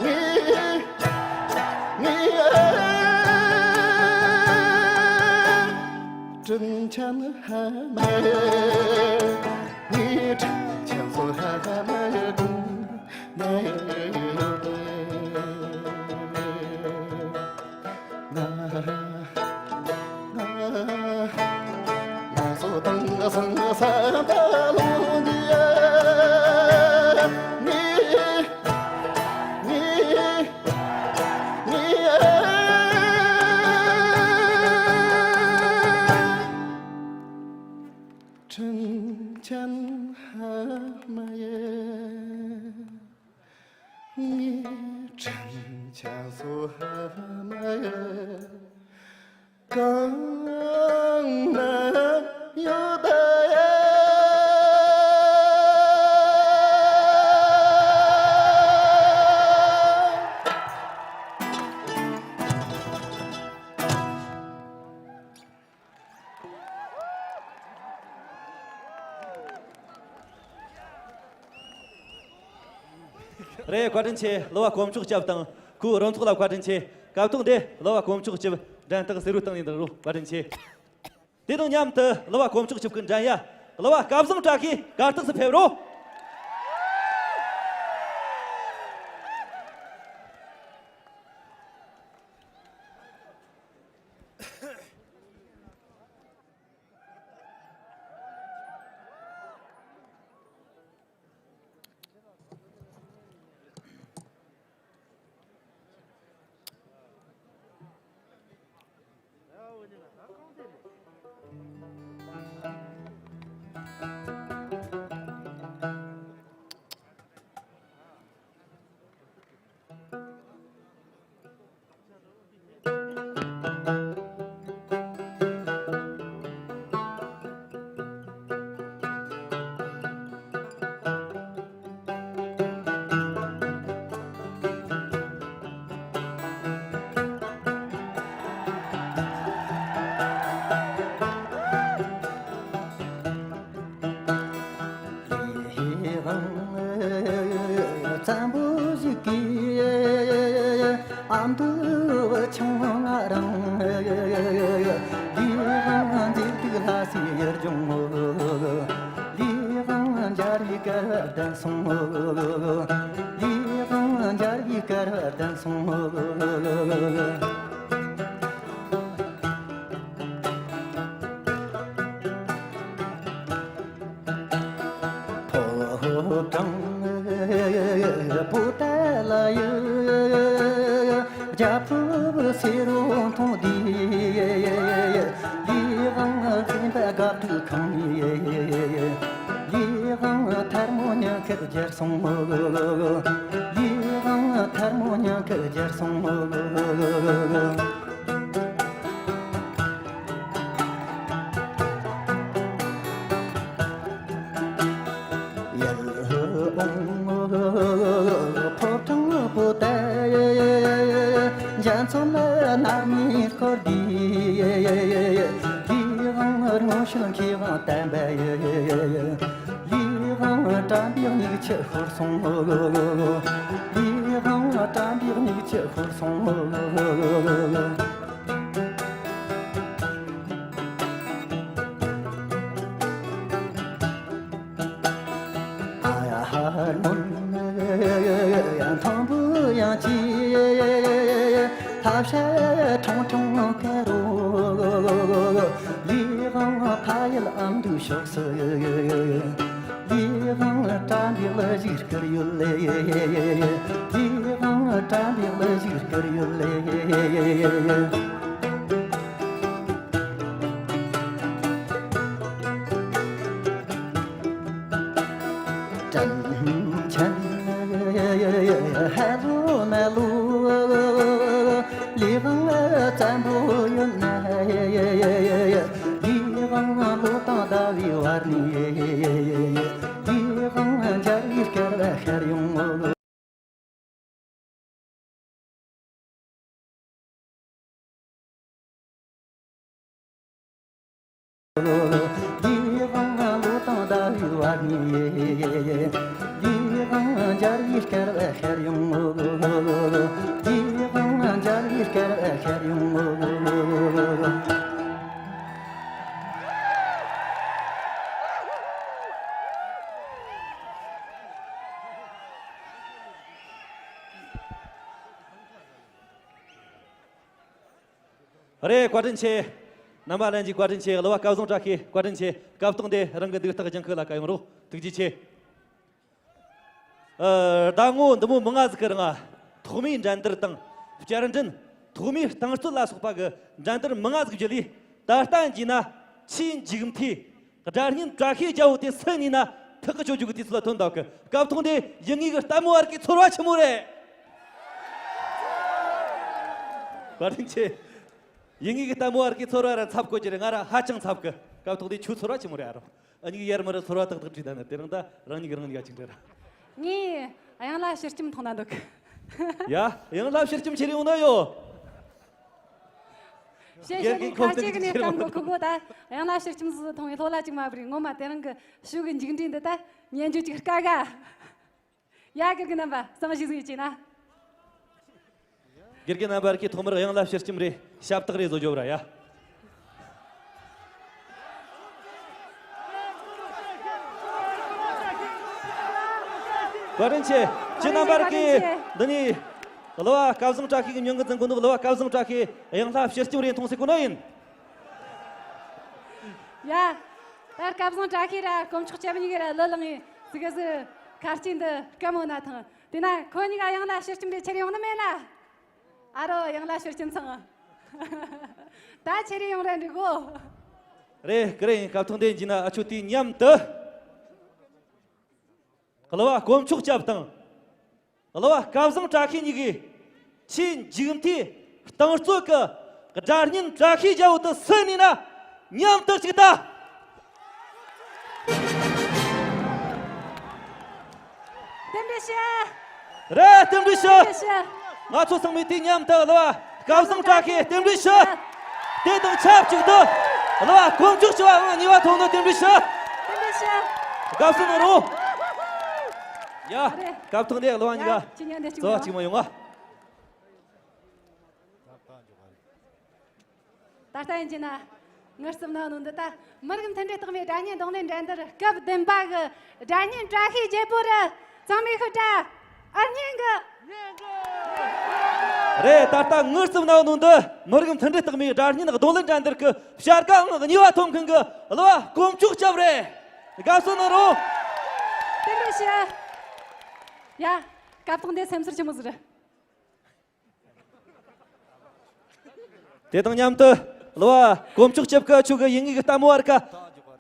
ངས། ངས། དྲིན་ཆེན་ཧ་མ་ཡེ། ངས་དྲིན་ཆེན་སོ་ཧ་མ་ཡེ་གོང་ནས་ཡོད། ང་། ང་། ང་སོ་དང་སང་ས་མཐའ་ལྷུང་དུས། ངས། ངས། ངས། དྲིན་ཆེན་ཧ་མ་ཡེ། ངས་དྲིན་ཆེན་སོ་ཧ་མ་ཡེ། གང་ན་ཡོད་ཡ། རེད། བཀའ་དྲིན་ཆེ། གླུ་བ་དཀོན་མཆོག་སྐྱབས་དང་ཁོའི་རོལ་ཚོགས་ལ་བཀའ་དྲིན་ཆེ། སྐབས་ཐོག་འདིར་གླུ་བ་དཀོན་མཆོག་སྐྱབས་འགྲན་རྟགས་ཟེར་བའི་སྟེང་ནས་འདུག་རོགས། བཀའ་དྲིན་ཆེ། དེ་དང་མཉམ་དུ་གླུ་བ་དཀོན་མཆོག་སྐྱབས་ཀྱི་འགྲན་ཡ་གླུ་བ་སྐལ་བཟང་བཀྲ་ཤིས་གར་སྟེགས་སུ་ཕེབས་རོགས། ལས་དབང་བཙན་པོ་ཞིག་གིས་ཨ་མདོ་ཆུང་ང་རང་། ལས་དབང་མཛེས་སྡུག་ལྷ་སའི་ལྗོངས། ལས་དབང་འཇའ་རིས་གར་ལྡན་སོང་། ལས་དབང་འཇའ་རིས་གར་ལྡན་སོང་། ཕོ་བྲང་པོ་ཏཱ་ལ་ཡི། རྒྱལ་ཕུབ་སེ་རུ་མཐོང་དུས། ལས་དབང་བཙན་པོའི་དགའ་སྡུག་ཁང་ནས། ལས་དབང་ཐལ་མོ་ཉི་ཁར་གྱེར་སོང་། ལས་དབང་ཐལ་མོ་ཉི་ཁར་གྱེར་སོང་། ཡར་འོང་། ཕོ་ བསྟན་པ་ཡི། ལས་དབང་དྲན་པའི་མྱིག་ཆུ་ཤོར་སོང་། ལས་དབང་དྲན་པའི་མྱིག་ཆུ་ཤོར་སོང་། ཨ་ཡ་ཧ་ལོན། ཐང་བུ་ཡང་ཅི། ཐབས་ཤེས་ཁྲུང་ཁྲུང་ཁེ་རོ། ལས་དབང་ཕ་ཡུལ་ཨ་མདོའི་ཕྱོགས་སུ། ལས་དབང་དྲན་པའི་གླུ་ཞིག་བསྐུར་ཡོད་ལེ། ལས་དབང་དྲན་པའི་གླུ་ཞིག་བསྐུར་ཡོད་ལེ། དྲིན་ཆེན་ཧ་ལོ་ན་ལོ། ལས་དབང་བཙན་པོ་ཡོད་ན། ལས་དབང་ལོ་དང་ཟླ་བའི་བར་ནས། ལས་དབང་འཇའ་རིས་དཀར་བ་ཤར་ཡོང་ངོ་། ལས་དབང་ལོ་དང་ཟླ་བའི་བར་ནས། ལས་དབང་འཇའ་རིས་དཀར་བ་ཤར་ཡོང་ངོ་། ལས་དབང་འཇའ་རིས་དཀར་བ་ཤར་ཡོང་ངོ་། རེད། བཀའ་དྲིན་ཆེ། རྣམ་པ་ལྷན་རྒྱས་བཀའ་དྲིན་ཆེ། གླུ་བ་སྐལ་བཟང་བཀྲ་ཤིས་བཀའ་དྲིན་ཆེ། སྐབས་ཐོག་འདི་རང་གི་འདུག་སྟེགས་ལྗང་ཁུ་ལ་བཀའ་ཡོང་རོགས། ཐུགས་རྗེ་ཆེ། ཨ། ཟླ་ངོ་འདི་མོ་མང་ང་ཟིག་གི་རིང་ཐོག་མའི་འགྲན་བསྡུར་དང་། བསྐྱར་འགྲན། ཐོག་མའི་རྟིང་རྩོད་ལ་སོགས་པ་གི་འགྲན་བསྡུར་མང་ང་ཟིག་བརྒྱུད་ལས། ད་ལྟ་ཡིན་ན་ཆེས་མཇུག་མཐའི་སྒྲ་སྙན་བཀྲ་ཤིས་རྒྱལ་པོ་དེ་སུ་ཡིན་ན་ཐག་གི་ཆོད་རྒྱུ་གི་དུས་ཚོད་ལ་ཐོན་འདུག་གི། སྐབས་ཐོག་འདི་ཡུལ་དངོས་གི་ལྟད་མོ་བ་རིགས་ཀྱི་ཚོར་བ་ཆི་མོ་རེད། བཀའ་དྲིན་ཆེ། ཡུལ་དངོས་གི་ལྟད་མོ་བ་རིགས་ཀྱི་ཚོར་བ་ར་འཚབ་དགོས་ཀྱི་རེད། ང་ར་ཧ་ཅང་འཚབ་གི། སྐབས་ཐོག་འདི་ཁྱོད་ཚོར་བ་ཆི་མོ་རེད་ཨ་རོ། ཨ་མྱིག་ཡར་མར་ཚོར་བ་ཏག་ཏག་བྲིས་ད་ནི་དེ་རིང་ད་རང་ཉིད་རང་ཉིད་ཡ་ཅིག་འདྲ་ར། ངས་གཡང་ལ་ཕྱི་སྐྱིམ་མཐོང་ན་འདུག་ཡ། གཡང་ལ་ཕྱི་སྐྱིམ་ཁྱེར་ཡོང་ན་ཡོད། བཤད་དགེ་རྒན་ཁོང་ཁ་ཅིག་ནས་སྐམ་གོ་ཁུ་གོ་ད་གཡང་ལ་ཕྱི་སྐྱིམ་སུ་མཐོང་བའི་ལྷོ་ལ་ཅིག་མ་བྲིས། ངོ་མ་དེ་རིང་གི་ཤུགས་ཀྱི་མཇུག་འབྲས་འདི་ད་ཉན་རྒྱུ་ཅིག་དཀའ་ག་ཡ། དགེ་རྒན་རྣམ་པ་གསང་ཞིག་ཟིག་བྱས་ན། དགེ་རྒན་རྣམ་པར་གྱི་ཐོག་མར་གཡང་ལ་ཕྱི་སྐྱིམ་རེ་ཞབས་སྟེགས་རེ་བཟོ་རྒྱོབ་ར་ཡ། བཀའ་དྲིན་ཆེ། ཁྱེད་རྣམ་པར་གྱི་འདི་ནས་གླུ་བ་སྐལ་བཟང་བཀྲ་ཤིས་ཀྱི་མྱིང་གི་འཛིན་གོ་འདུག་གླུ་བ་སྐལ་བཟང་བཀྲ་ཤིས་གཡང་ལ་ཕྱི་སྐྱིམ་རེ་མཐོང་སྲིད་གོ་ནོ་ཡིན། ཡ། ད་སྐལ་བཟང་བཀྲ་ཤིས་ར་དཀོན་མཆོག་སྐྱབས་གཉིས་ཀྱི་ར་གླུ་བླངས་ངེ་ཟིག་ག་ཟིག་ཁ་རྩིས་འདི་སྐམ་འོ་ན་ཐང་། དེ་ན་ཁོ་གཉིས་ཀ་གཡང་ལ་ཕྱི་སྐྱིམ་རེ་ཁྱེར་ཡོང་ནི་མེད་ལ། ཨ་རོ་གཡང་ལ་ཕྱི་སྐྱིམ་ཚང་། ད་ཁྱེར་ཡོང་ར་འགྲིག་གོ། རེད་ཀི་རེད། ཡིན་སྐབས་ཐོག་འདི་ཡིན་གྱི་ན་ཨ་ཆོ་དེའི་མཉམ་དུ། གླུ་བ་དཀོན་མཆོག་སྐྱབས་དང་། གླུ་བ་སྐལ་བཟང་བཀྲ་ཤིས་གཉིས་ཀྱིས་ཆེས་མཇུག་མཐའི་རྟིང་རྩོད་ཀྱི་སྒྲ་སྙན་བཀྲ་ཤིས་རྒྱལ་པོ་དུ་སུ་ནས་ན་མཉམ་དུ་གཅིག་ལྟ། རྟེན་འབྲེལ་ཞུ། རེད། རྟེན་འབྲེལ་ཞུ། རྟེན་འབྲེལ་ཞུ། ང་ཚོ་ཚང་མས་དུས་མཉམ་དུ་གླུ་བ་སྐལ་བཟང་བཀྲ་ཤིས་རྟེན་འབྲེལ་ཞུ། དེ་དང་ཆབས་ཅིག་ཏུ་གླུ་བ་དཀོན་མཆོག་སྐྱབས་ཨང་གཉིས་པ་ཐོབ་ནོ་རྟེན་འབྲེལ་ཞུ། རྟེན་འབྲེལ་ཞུ། དགའ་བསུ་གནང་རོགས། ཡ། རེད། སྐབས་ཐོག་འདི་གླུ་བ་གཉིས་ཀ་ཁྱེད་གཉིས་འདི་གཅིག་རྩོད་པ་གཅིག་མ་ཡོང་ང་། ད་ལྟ་ཡིན་གྱི་ན། ངར་སུམ་ན་ནོ་འདི་ད་མི་རིགས་མཐུན་སྒྲིལ་རྟགས་མའི་སྒྲ་སྙན་རྡུང་ལེན་འགྲན་བསྡུར་སྐབས་བདུན་པ་གི་སྒྲ་སྙན་བཀྲ་ཤིས་རྒྱལ་པོ་རུ་ཚང་མས་ཤོད་དྲ། ཨར་ཉན་གི། རེད། ད་ལྟ་ངར་སུམ་ན་ནོ་འདི་མི་རིགས་མཐུན་སྒྲིལ་རྟགས་མའི་སྒྲ་སྙན་རྡུང་ལེན་འགྲན་བསྡུར་གི་བྱ་དགའ་ཨང་གཉིས་པ་ཐོབ་མཁན་གི་གླུ་བ་དཀོན་མཆོག་སྐྱབས་རེད། དགའ་བསུ་གནང་རོགས། དེ་འདྲ་ཞུ། ཡ། སྐབས་ཐོག་འདི་སེམས་ཚོར་ཆི་མོ་ཟིག་རེད། དེ་དང་མཉམ་དུ་གླུ་བ་དཀོན་མཆོག་སྐྱབས་ཀྱིས་ཁྱོད་ཀྱི་ཡིན་ངེས་ཀྱི་ལྟད་མོ་བ་རིགས་ཀ་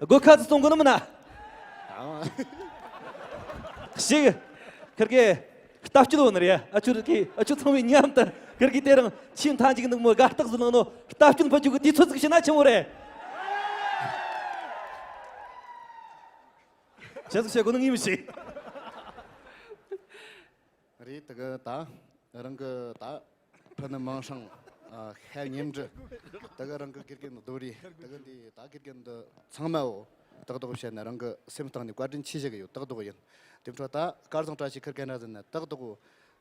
སྒོ་ཁ་ཟིག་བཙོང་དགོས་ནི་མིན་ན། ཞིག་ཁིར་གི་ལྟ་སྤྱོད་བོ་ནི་རེད། ཨ་ཆུ་རིགས་ཀྱིས་ཨ་ཆུ་ཚང་བའི་མཉམ་དུ་ཁིར་གི་དེ་རིང་ཆེས་མཐའ་མཇུག་འདུག་མོ་དགའ་རྟགས་ཟིག་ལངས་ནོ་ལྟ་སྤྱོད་འཕུར་རྒྱུ་གི་དུས་ཚོད་ཟིག་བྱས་ན་ཆི་མོ་རེད། ཆི་ཟིག་བྱེད་དགོས་ནི་ངས་མི་ཤེས། རེད། དེ་གི་ད་རང་གི་ད་ཕུ་ནུ་མིང་སྲིང་ཨ་ཤ་ཉིན་འབྲི་དེ་གི་རང་གི་དགེ་རྒན་རྡོ་རེད། དེ་གི་འདི་ད་དགེ་རྒན་འདི་ཚང་མའོ། ཏག་ཏག་བཤད་ན་རང་གི་སེམས་གཏིང་ནས་བཀའ་དྲིན་ཆེ་ཞུ་གི་ཡོད། ཏག་ཏག་ཡིན། དེ་འཕྲོ་ད་སྐལ་བཟང་བཀྲ་ཤིས་ཁིར་ཀ་འདྲ་ཟེར་ན་ཏག་ཏག་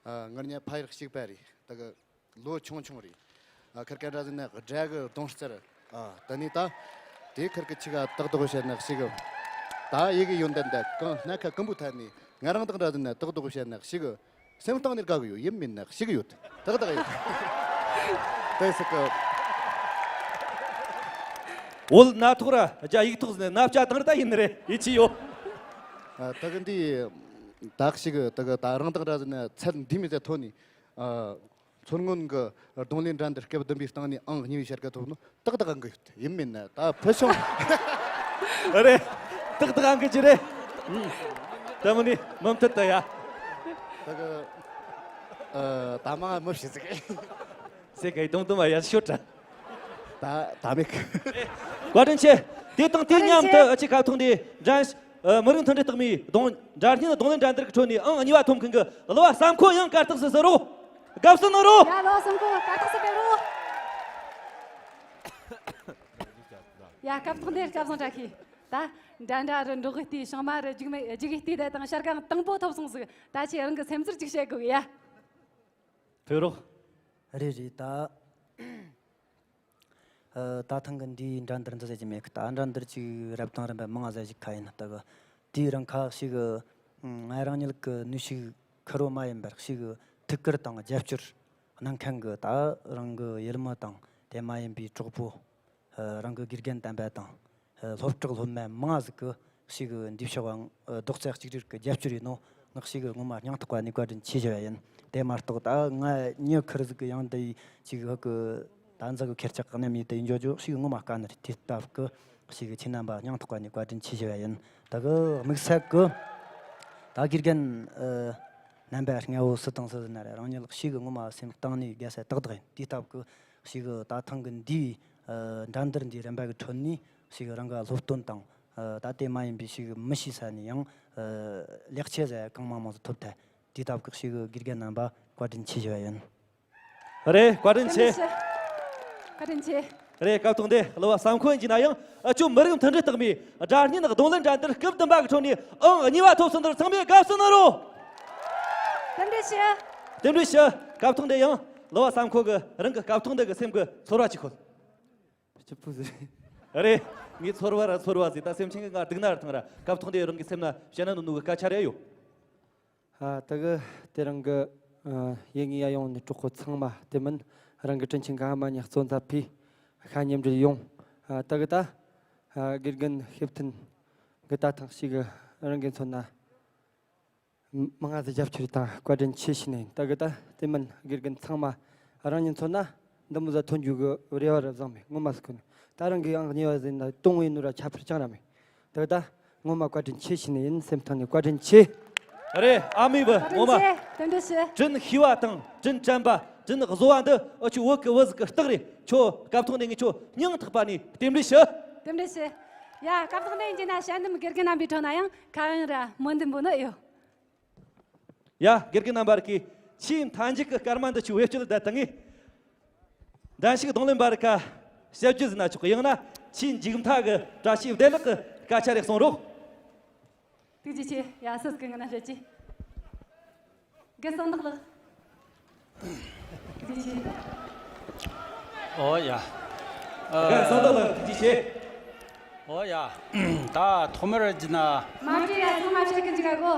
ཨ། ང་གཉིས་ཕ་ཡུལ་གཅིག་པ་རེད། ད་གི་ལོ་ཆུང་ཆུང་རེད། ཨ། ཁིར་ཀ་འདྲ་ཟེར་ན་དགྲ་གི་གདོང་རྩེར། ཨ། ད་ནི་ད་དེ་ཁིར་གི་ཆི་ག་ཏག་ཏག་བཤད་ན་ཞུ་གི། ད་ཡི་གེ་ཡོན་ཏན་ད་གང་སྣ་ཁ་ཀུན་པོ་ཐད་ནས་ང་རང་དང་འདྲ་ཟེར་ན་ཏག་ཏག་བཤད་ན་ཞུ་གི། སེམས་གཏིང་ནས་དགའ་གི་ཡོད། ཡིན་མིན་ན་ཞུ་གི་ཡོད། ཏག་ཏག་ཡོད། དེ་སི་ཀི། འོལ་སྣ་ཐོག་ར་རྒྱ་ཡིག་ཐོག་ཟེར་ནས་སྣ་བཅའ་དང་ར་ད་ཡིན་ནི་རེད། ཡིད་ཆེས་ཡོད། ཨ། ད་གི་འདི་ད་ཞུ་གི། ད་གི་ད་རང་དང་འདྲ་ཟེར་ན་ཚད་འདི་མི་ཚད་ཐོན་ནི། ཨ། མཚོ་སྔོན་གྱི་རྡུང་ལེན་འགྲན་བསྡུར་སྐབས་བདུན་པའི་སྟེང་ནས་ཨང་གཉིས་པའི་ཕྱེད་ཀ་ཐོབ་ནོ་ཏག་ཏག་ཨང་གི་ཡོད། ཡིན་མིན་ན་ད་ཕུལ་བྱུང་། རེད། ཏག་ཏག་ཨང་གི་ཅི་རེད། ད་མོ་ནི་མུ་མཐུད་ད་ཡ། ད་གི། ཨ། ད་མ་མི་ཤི་ཟིག་ཟེ་གི་དུང་དུང་མ་ཡ་ཤོད་དྲ། ད་ད་མེད་གི། བཀའ་དྲིན་ཆེ། དེ་དང་དེ་མཉམ་དུ་ཨ་ཅེ་ཁ་ཐོང་དེ་འགྲན། ཨ། མི་རིགས་མཐུན་སྒྲིལ་རྟགས་མའི་རྡུང་། སྒྲ་སྙན་རྡུང་ལེན་འགྲན་བསྡུར་གྱི་ཁྲོད་ནས་ཨང་གཉིས་པ་ཐོབ་མཁན་གྱི་གླུ་བ་བསམ་ཁོ་ཡང་གར་སྟེགས་སུ་ཟུར་རོ། དགའ་བསུ་གནང་རོ། ཡ། གླུ་བ་བསམ་ཁོ་གར་སྟེགས་སུ་ཕེབས་རོ། ཡ། སྐབས་ཐོག་འདིར་སྐལ་བཟང་བཀྲ་ཤིས། ད་འདྲ་འདྲ་རུ་འགྲོགས་གི་བལྟས། བྱང་མ་རུ་རྒྱུག་མེད་རྒྱུག་གི་བལྟས། ད་དང་ཤར་གང་དང་པོ་ཐོབ་སོང་ཟིག་ད་ཁྱེད་རང་གི་སེམས་ཚོར་ཅིག་བཤད་དགོས་གི་ཡ། ཕེབས་རོགས། རེད་རེད། ད། ཨ། ད་ཐེངས་ཀྱི་འདིའི་འགྲན་བསྡུར་འདི་ཟེར་གྱི་མེད་གི། ད་འགྲན་བསྡུར་ཅིག་རབ་དང་རིམ་པ་མང་ཟེར་ཞིག་ཁ་ཡིན་ན། ད་གི་དེའི་རིང་ཁ་ཞིག་གི། ང་རང་ཉིད་ཀྱི་ནུས་ཤུགས་ཁེར་རོ་མ་ཡིན་པར་ཞིག་གི་ཐུགས་ཁུར་དང་རྒྱབ་སྐྱོར་གནང་མཁན་གྱི་ད་རང་གི་ཡུལ་མི་དང་དེ་མ་ཡིན་པའི་གྲོགས་པོ། ཨ། རང་གི་དགེ་རྒན་དམ་པ་དང་། ཨ། སློབ་གྲོགས་སློབ་མ་མང་ཟིག་གི་ཞིག་གི་འདི་ཕྱོགས་ཨང་། ཨ། རྡོག་རྩ་གཅིག་སྒྲིལ་གྱི་རྒྱབ་སྐྱོར་ཡིན་ནོ། ང་ཞིག་གི་ངོ་མ་སྙིང་ཐག་པ་ནས་བཀའ་དྲིན་ཆེ་ཞུ་བ་ཡིན། དེ་མ་གཏོགས་ད་ང་མྱི་ཁེར་ཟིག་གི་ཡང་འདི་ཅིག་ཧ་གི་ད་འཛི་གི་ཁེར་ཆག་གི་རྣམ་དབྱེ་དེ་འཇོག་རྒྱུ་ཞིག་ངོ་མ་དཀའ་ནི་རེད། དེ་སྟབས་གི་ཞིག་གི་ཁྱེད་རྣམ་པ་སྙིང་ཐག་པ་ནས་བཀའ་དྲིན་ཆེ་ཞུ་བ་ཡིན། ད་གི་དམིགས་བསལ་གི་ད་དགེ་རྒན། ཨ། རྣམ་པ་ལྔ་བོ་སུ་དང་སུ་ཟེར་ན་རེད། རང་ཉིད་ལ་ཞིག་གི་ངོ་མ་སེམས་གཏིང་ནས་དགའ་ས་ཏག་ཏག་ཡིན། དེ་སྟབས་གི་ཞིག་གི་ད་ཐེངས་གི་འདིའི། ཨ། འགྲན་བསྡུར་འདིའི་རིམ་པ་གི་ཁྲོད་ནས་ཞིག་གི་རང་གི་སློབ་སྟོན་དང་། ཨ། ད་དེ་མ་ཡིན་པའི་ཞིག་མི་ཤེས་ས་ནས་ཡང་། ཨ། ལེགས་ཆ་ཟེར་གང་མང་མང་ཟིག་ཐོབ་ཐལ། དེ་སྟབས་གི་ཞིག་གི་དགེ་རྒན་རྣམ་པ་བཀའ་དྲིན་ཆེ་ཞུ་བ་ཡིན། རེད། བཀའ་དྲིན་ཆེ། བཀའ་དྲིན་ཆེ། རེད། སྐབས་ཐོག་འདི་གླུ་བ་བསམ་ཁོ་ཡིན་གྱི་ན་ཡང་། ཨ། ཅོ་མི་རིགས་མཐུན་སྒྲིལ་རྟགས་མའི་སྒྲ་སྙན་རྡུང་ལེན་འགྲན་བསྡུར་སྐབས་བདུན་པ་གི་ཁྲོད་ནས་ཨང་གཉིས་པ་ཐོབ་སོང་དུས་ཚང་མས་དགའ་བསུ་གནང་རོགས། རྟེན་འབྲེལ་ཞུ། རྟེན་འབྲེལ་ཞུ། སྐབས་ཐོག་འདི་ཡང་གླུ་བ་བསམ་ཁོ་གི་རང་གི་སྐབས་ཐོག་འདི་གི་སེམས་གི་ཚོར་བ་ཅིག་ཁོལ། སྐྱིད་པོ་ཟེར། རེད། ངའི་ཚོར་བ་ར་ཚོར་བ་ཟིག་ད་སེམས་ཅན་གི་ང་སྡུག་ན་ར་ཐང་ར། སྐབས་ཐོག་འདི་རང་གི་སེམས་ན་བཤད་ན་ནོ་ནོ་གི་སྐད་ཆ་རེ་ཡོད། ཨ། ད་གི་དེ་རིང་གི། ཨ། ཡུལ་དངོས་ཡ་ཡོང་ནས་གྲོགས་པོ་ཚང་མ། དེ་མིན་རང་གི་དྲིན་ཆེན་ག་མ་ཉག་གཙོ་མཛད་པའི་ཤ་ཉེ་འབྲེལ་ཡོང་། ཨ། ད་གི་ད། ཨ། དགེ་རྒན་གཤིབ་ཐུན་གི་ད་ཐེངས་ཤིག་གི་རང་གི་མཚོན་ན་མ་ང་ཟི་རྒྱབ་ཆུ་རི་དང་བཀའ་དྲིན་ཆེ་ཞུ་ནས། ད་གི་ད་དེ་མིན་དགེ་རྒན་ཚང་མ་རང་ཉིད་མཚོན་ན་འདི་མོ་ཟ་ཐོན་རྒྱུ་གི་རེ་བ་ར་བཟང་མེད། ངོ་མ་སུ་ཁོ་ནས་ད་རང་གི་ཨང་གཉིས་པ་ཟིན་ན་གཏོང་བའི་ནུ་ར་ཁྱད་པར་ཅང་ར་མེད། ད་གི་ད། ངོ་མ་བཀའ་དྲིན་ཆེ་ཞུ་ནི་ཡིན། སེམས་གཏིང་ནས་བཀའ་དྲིན་ཆེ། རེད། ཨ་མི་བུ་བཀའ་ངོ་མ། དྲིན་ཆེ། རྟེན་འབྲེལ་ཞུ། དྲིན་ཤེས་པ་དང་དྲིན་དྲན་པ། དྲིན་གཟོ་བ་འདི་ཨ་ཆུ་བོད་ཀྱི་བུ་ཟིག་གི་རྟགས་རེད། ཁྱོད་སྐབས་ཐོག་འདི་ངས་ཁྱོད་སྙིང་ཐག་པ་ནས་རྟེན་འབྲེལ་ཞུ། རྟེན་འབྲེལ་ཞུ། ཡ། སྐབས་ཐོག་འདི་ཡིན་གྱི་ན་དཔྱད་འདེམས་དགེ་རྒན་རྣམ་པའི་ཁྲོད་ན་ཡང་ཁ་ཡང་ར་མོ་འདི་འབུ་ནི་ཡོད། ཡ། དགེ་རྒན་རྣམ་པར་གི་ཆེས་མཐའ་མཇུག་གི་སྐར་མ་འདི་ཆུ་བེད་སྤྱོད་ད་དང་ངས། འགྲན་ཞུགས་རྡུང་ལེན་པར་ཁ་ཞབས་ཀྱུ་ཟིན་ན་ཆོག་གི། ཡང་ན་ཆེས་མཇུག་མཐའ་གི་བཀྲ་ཤིས་བདེ་ལེགས་ཀྱི་སྐད་ཆ་རེ་གསུང་རོགས། ཐུགས་རྗེ་ཆེ། ཡ། སུ་ཟིག་གི་ངི་ན་བཤད་ཀྱི། རྒན་གསང་བདག་ལགས། ཐུགས་རྗེ་ཆེ། ཨོ་ཡ། རྒན་གསང་བདག་ལགས་ཐུགས་རྗེ་ཆེ། ཨོ་ཡ། ད་ཐོག་མར་གྱི་ན། མ་བྲེལ་ཡ། ཚང་མ་བཤད་གི་འཇུག་ག་གོ།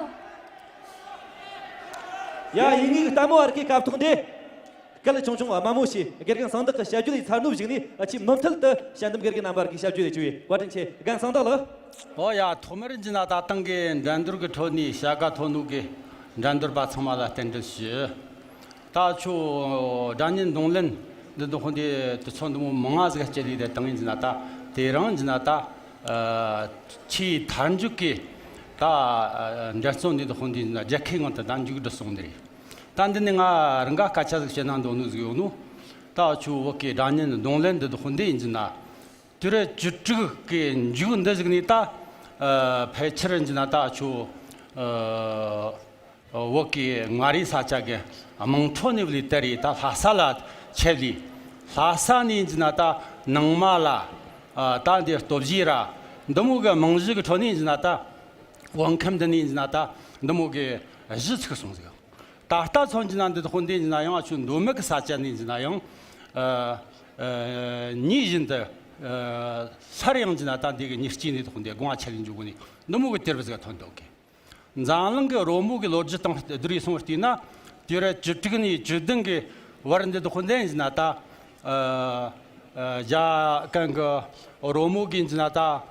ཡ། ཡིན་ངེས་ལྟད་མོ་བར་གི་སྐབས་ཐོག་འདི། སྐད་ཆུང་ཆུང་དམའ་མོ་བྱས། དགེ་རྒན་གསང་བདག་གི་ཞབས་ཀྱུ་ལས་ཚར་ནུབ་བཞུགས་ནས་ཨ་ཆེས་མུ་མཐུད་དུ་དཔྱད་འདེམས་དགེ་རྒན་རྣམ་པར་གི་ཞབས་ཀྱུ་ལས་བཅུག་པའི་བཀའ་དྲིན་ཆེ། རྒན་གསང་བདག་ལགས། ཨོ་ཡ། ཐོག་མར་གྱི་ན་ད་ཐེངས་གི་འགྲན་བསྡུར་གི་ཁྲོད་ནས་བྱ་དགའ་ཐོབ་ནོ་གི་འགྲན་བསྡུར་པ་ཚང་མ་ལ་རྟེན་འབྲེལ་ཞུ། ད་ཁྱོད་སྒྲ་སྙན་རྡུང་ལེན་འདི་འདི་ཧོན་དེ་དུས་ཚོད་འདི་མོ་མང་ང་ཟིག་སྤྱད་ལས་དེ་བཏང་ཡིན་ཟིན་ན། ད་དེ་རིང་ཟིན་ན་ད་ཨ་ཆེས་མཐའ་མཇུག་གི་ད་ཨ་འགྲན་རྩོད་འདི་འདི་ཧོན་དེ་ཟིན་ན་རྒྱལ་ཁའི་ངང་དུ་ད་མཇུག་སྒྲིལ་སོང་ནི་རེད། ད་འདི་ནི་ང་རང་ག་སྐད་ཆ་ཟིག་བཤད་ན་འདོད་ནོ་ཟིག་ཡོད་ནོ། ད་ཁྱོད་བོད་ཀྱི་སྒྲ་སྙན་རྡུང་ལེན་འདི་འདི་ཧོན་དེ་ཡིན་ཟིན་ན། དུས་རབས་བཅུ་དྲུག་གི་མཇུག་འདི་ཟིག་ནས་ད་ཨ་ཕལ་ཆེར་ཡིན་ན་ད་ཁྱོད་ཨ་བོད་ཀྱི་མངའ་རིས་ས་ཆ་གི་དམངས་ཁྲོད་ནས་བློས་བཏར་རེ་ད་ལྷ་ས་ལ་ཆེད་ལས། ལྷ་ས་ནས་ཡིན་ན་ད་ནང་མ་ལ་ཨ་ད་འདི་སྟོབས་རྒྱས་ར་ འདི་མོ་གི་རྨང་གཞི་གི་ཁྲོད་ནས་ཡིན་ན་ད། བང་ཁམས་འདི་ནས་ཡིན་ན་ད། འདི་མོ་གི་གཞི་ཚུགས་སོང་ཟིག། ད་ལྟ་ཚོ་ཡིན་ན་འདི་དག་འདི་ཡིན་ན་ཡང་ཨ་ཆུ་མདོ་སྨད་གི་ས་ཆ་ནས་ཡིན་ན་ཡང་། ཨ། ཨ། ཉིན་བཞིན་དུ། ཨ། སར་ཡང་ཡིན་ན་ད་འདི་གི་ཉིན་གཅིག་འདི་དག་འདི་དགོང་ཆ་ལེན་འཇུག་གོ་ནི་འདི་མོ་གི་དུས་རབས་ཟིག་ཐོན་འདུག་གི། འཛམ་གླིང་གི་རོལ་མོ་གི་ལོ་རྒྱུས་དང་བསྡུར་ཡི་སོང་བལྟས་ན། དུས་རབས་བཅུ་དྲུག་ནས་བཅུ་བདུན་གི་བར་འདི་དག་འདི་ཡིན་ན་ད། ཨ། ཨ། རྒྱ་གན་གི་རོལ་མོ་གི་ཡིན་ན་ད། ཨ།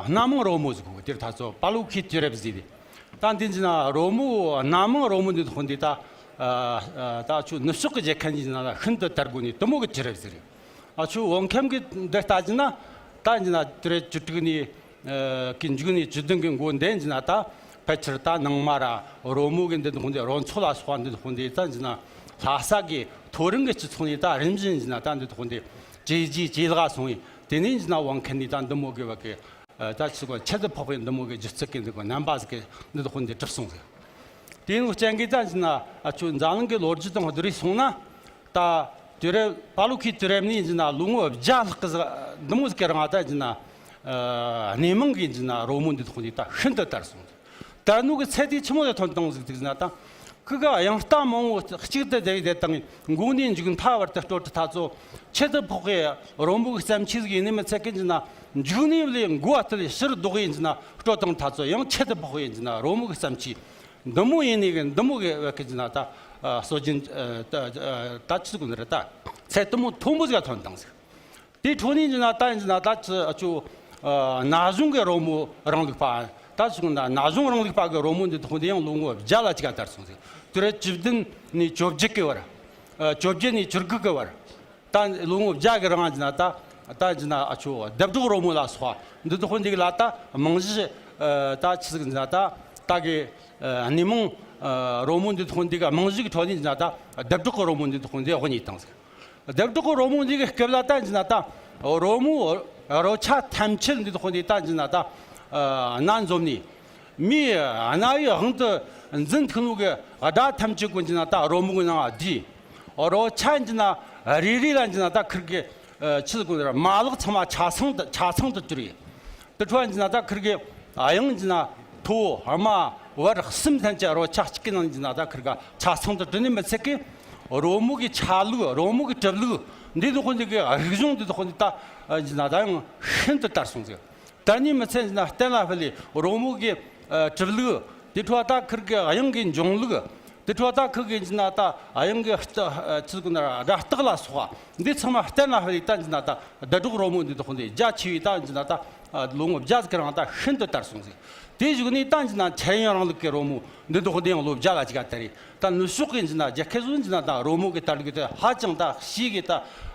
སྣ་མང་རོལ་མོ་ཟིག་གོ་དེར་ད་ཚོ་པ་ལོ་ཁའི་དུས་རབས་ཟིག་རེད། ད་འདི་ཡིན་ན་རོལ་མོ་སྣ་མང་རོལ་མོ་འདི་དག་འདི་ད། ཨ། ཨ། ད་ཆུ་ནུབ་ཕྱོགས་གི་རྒྱལ་ཁབ་ཡིན་ན་ཤིན་ཏུ་དར་གོ་ནི་དེ་མོ་གི་དུས་རབས་ཟིག་རེད། ཨ་ཆུ་བང་ཁམས་གི་འདི་ལྟ་ཡིན་ན། ད་ཡིན་ན་དུས་རབས་བཅུ་དྲུག་ནས། ཨ། གི་མཇུག་ནས་བཅུ་བདུན་གི་འགོ་འདི་ཡིན་ན་ད། ཕལ་ཆེར་ད་ནང་མ་ར་རོལ་མོ་གི་འདི་དག་འདི་རོལ་མཚོ་ལ་སོགས་པ་འདི་དག་འདི་ད་ཡིན་ན་ལྷ་ས་གི་མཐོ་རིམ་གི་སྤྱི་ཚོགས་ནས་ད་རིམ་བཞིན་ཡིན་ན་ད་འདི་དག་འདི་ཇེ་ཇེ་ཇེ་ལེགས་སོང་བས། དེ་ནས་ཡིན་ན་བང་ཁམས་ནས་ད་འདི་མོ་གི་བ་གི། ཨ། ད་ཆི་གོ་ཁྱད་དུ་འཕགས་པའི་འདི་མོ་གི་སྒྱུ་རྩལ་གི་འདི་གོ་རྣམ་པ་ཟིག་གི་འདི་དག་འདི་གྲུབ་སོང་ཟིག། དེ་ནས་རྐྱེན་གྱིས་ད་ཡིན་ན་ཨ་ཆུ་འཛམ་གླིང་གི་ལོ་རྒྱུས་དང་བསྡུར་ཡི་སོང་ན། ད་དུས་རབས་པ་ལོ་ཁའི་དུས་རབས་ནས་ཡིན་ན་ལོ་ངོ་བརྒྱ་ལྷག་གི་ཟིག་འདི་མོ་ཟིག་གི་རིང་ད་ཡིན་ན། ཨ། སྣེ་མང་གི་ཡིན་ན་རོལ་མོ་འདི་དག་འདི་ད་ཤིན་ཏུ་དར་སོང་ཟིག། དར་ནོ་གི་ཚད་དེ་ཆི་མོ་ལ་ཐོན་བཏང་ཟིག་ཟེར་ན་ད། ཁི་ག་དབྱངས་རྟ་མང་བོ་གཅིག་ཏུ་བསྡེབས་བསྡེབས་བཏང་། མགོ་ནས་མཇུག་མཐའ་བར་དུ་སྤྲོད་དུ་ད་ཚོ་ཁྱད་དུ་འཕགས་པའི་རོལ་མོ་གི་བརྩམས་ཆོས་ཟིག་ཡིན་ནི་མི་ཚད་གི་ཡིན་ན། མཇུག་ནས་ལས་མགོ་བ་ལྟར་ཕྱིར་ལྡོག་ཡིན་ན་སྤྲོད་བཏང་ད་ཚོ་ཡང་ཁྱད་དུ་འཕགས་པའི་ཡིན་ན་རོལ་མོ་གི་བརྩམས་ཆོས་འདི་མོ་ཡིན་ནི་གི་འདི་མོ་གི་བ་གི་ཡིན་ན་ད། ཨ། སྲོལ་རྒྱུན། ཨ། ད་ད་ཆི་ཟིག་ནི་རེད། ད་ཚད་དེ་མོ་མཐོན་པོ་ཟིག་ལ་ཐོན་བཏང་ཟིག། དེའི་འཕྲོ་ནས་ཡིན་ན་ད་ཡིན་ན་ད་ཆི་ཨ་ཆུ། ཨ། ན་གཞོན་གི་རོལ་མོ་རིང་ལུགས་པ། ད་ཆི་ན་ན་གཞོན་རིང་ལུགས་པ་གི་རོལ་མོ་འདི་དག་འདི་ཡང་ལོ་ངོ་བརྒྱ་ལ་གཅིག་ག་དར་སོང་ཟིག། དུས་རབས་བཅུ་བདུན་ནས་བཅོ་བརྒྱད་གི་བར། ཨ། བཅོ་བརྒྱད་ནས་བཅུ་དགུ་གི་བར། ད་ལོ་ངོ་བརྒྱ་གི་རིང་ཡིན་ན་ད། ད་ཡིན་ན་ཨ་ཆུ་ལྡབ་སྒྲོག་རོལ་མོ་ལ་སོགས་པ་འདི་དག་འདི་གི་ལ་ད་རྨང་གཞི། ཨ། ད་ཆི་ཟིག་ཡིན་ན་ད། ད་གི། ཨ། སྣེ་མང་། ཨ། རོལ་མོ་འདི་དག་འདི་གི་རྨང་གཞི་གི་ཁྲོད་ནས་ཡིན་ན་ད་ལྡབ་སྒྲོག་གི་རོལ་མོ་འདི་དག་འདི་དབུ་བརྙེས་བཏང་ཟིག། ལྡབ་སྒྲོག་གི་རོལ་མོ་འདི་གི་སྐབས་ལ་ད་ཡིན་ན་ད། རོལ་མོ་རོལ་ཆ་ཐམས་ཅད་འདི་དག་འདི་ད་ཡིན་ན་ད། ཨ། སྣ་འཛོམས་ནས། མིའི་རྣ་བའི་དབང་དུ་འཛིན་ཐུབ་ནོ་གི་སྒྲ་ཐམས་ཅད་ཀུན་གྱི་ན་ད་རོལ་མོ་གི་ནང་ང་བསྡུས། རོལ་ཆ་ཡིན་ན་རེ་རེ་ལ་ཡིན་ན་ད་ཁིར་གི། ཨ། ཆི་ཟིག་གོ་མ་ལག་ཚང་མ་ཆ་ཚང་དུ་ཆ་ཚང་དུ་གྱུར་ཡོད། དེ་འཕྲོ་ཡིན་ན་ད་ཁིར་གི་དབྱངས་ཡིན་ན་མཐོ་དམའ་བར་གསུམ་ཐམས་ཅད་རོལ་ཆ་གཅིག་གི་ནང་ཡིན་ན་ད་ཁིར་ག་ཆ་ཚང་དུ་གྲུབ་ནི་མི་ཚད་གི། རོལ་མོ་གི་ཆ་ལུགས། རོལ་མོ་གི་གྲུབ་ལུགས་འདི་དག་འདི་གི་རིག་གཞུང་འདི་དག་འདི་ད་ཡིན་ན་ད་ཡང་ཤིན་ཏུ་དར་སོང་ཟིག། དར་ནི་མི་ཚད་ཡིན་ན་གཏན་ལ་ཕབ་ལས་རོལ་མོ་གི། ཨ། གྲུབ་ལུགས། དེ་འཕྲོ་ད་ཁིར་གི་དབྱངས་ཀྱི་འབྱུང་ལུགས། དེ་འཕྲོ་ད་ཁིར་གི་ཡིན་ན་ད་དབྱངས་ཀྱི་ཨ། ཆི་ཟིག་ན་སྒྲ་རྟགས་ལ་སོགས་པ་འདི་ཚང་མ་གཏན་ལ་ཕབ་ལས་ད་ཡིན་ན་ད་ལྡབ་སྒྲོག་རོལ་མོ་འདི་དག་འདི་རྒྱ་ཆེ་བའི་ད་ཡིན་ན་ད་ལོ་ངོ་བརྒྱ་ཟིག་གི་རིང་ད་ཤིན་ཏུ་དར་སོང་ཟིག། དེའི་གཞུག་ནས་ད་ཡིན་ན་འཆར་ཡན་རིང་ལུགས་ཀྱི་རོལ་མོ་འདི་དག་འདི་ཡང་ལོ་བརྒྱ་ལ་གཅིག་ག་དར་རེད། ད་ནུབ་ཕྱོགས་ཀྱི་ཡིན་ན་རྒྱལ་ཁབ་སུ་ཡིན་ན་ད་རོལ་མོ་གི་དར་ལུགས་དེ་ཧ་ཅང་ད་ཞེ་གི་ད་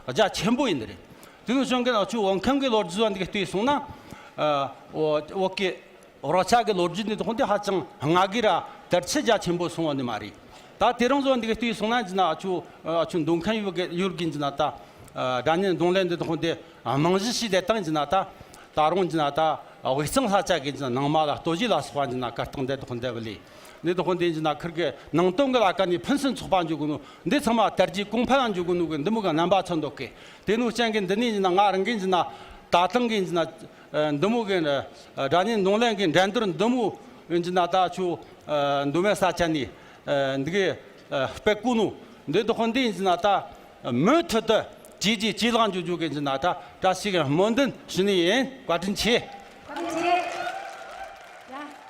རྒྱ་ཆེན་པོ་ཡིན་ནི་རེད། དེ་ནས་བྱུང་གི་ང་ཆུ་བང་ཁམས་ཀྱི་ལོ་རྒྱུས་བ་འདི་ག་ལྟོས་སོང་ན། ཨ། འོ་འོ་ཀེ། རོལ་ཆ་གི་ལོ་རྒྱུས་འདི་དག་འདི་ཧ་ཅང་སྔ་གི་ར་དར་ཁྱབ་རྒྱ་ཆེན་པོ་སོང་བ་ནི་མ་རེད། ད་དེ་རིང་བཟོ་འདི་ག་ལྟོས་སོང་ན་ཡིན་ན་ཨ་ཆུ་ཨ་ཆུ་མདོ་ཁམས་ཡུལ་གི་ཡུལ་གི་ཡིན་ན་ད། ཨ། སྒྲ་སྙན་རྡུང་ལེན་འདི་དག་འདི་རྨང་གཞི་ཞིག་དེ་དང་ཡིན་ན་ད། ད་རུང་ཡིན་ན་ད་དབུས་གཙང་ས་ཆ་གི་ཡིན་ན་ནང་མ་ལ་སྟོད་གཞས་ལ་སོགས་པ་ཡིན་ན་གར་སྟེགས་འདི་དག་འདི་བ་ལས། འདི་དག་འདི་ཡིན་ན་ཁིར་གི་ནང་དོན་གི་ལ་ཀ་ནས་ཕུན་སུམ་ཚོགས་པ་འཇུག་གི་ནོ་འདི་ཚང་མ་དར་རྒྱས་གོང་འཕེལ་ལ་འཇུག་གི་ནོ་གི་འདི་མོ་གི་རྣམ་པ་མཚོན་འདུག་གི། དེ་ནོ་ཅན་གི་འདི་ནས་ཡིན་ན་ང་རང་གི་ཡིན་ན་ད་ཐེངས་གི་ཡིན་ན། ཨ། འདི་མོ་གི། ཨ། སྒྲ་སྙན་རྡུང་ལེན་གི་འགྲན་བསྡུར་འདི་མོ་ཡིན་ན་ད་ཆུ། ཨ། མདོ་སྨད་ས་ཆ་ནས། ཨ། འདི་གི། ཨ། སྤེལ་གོ་ནོ་འདི་དག་འདི་ཡིན་ན་ད་མུ་མཐུད་དུ་ཇེ་ཇེ་ཇེ་ལེགས་འགྱོ་རྒྱུ་གི་ཡིན་ན་ད་བཀྲ་ཤིས་གི་སྨོན་འདུན་ཞུ་ནི་ཡིན། བཀའ་དྲིན་ཆེ། བཀའ་དྲིན་ཆེ།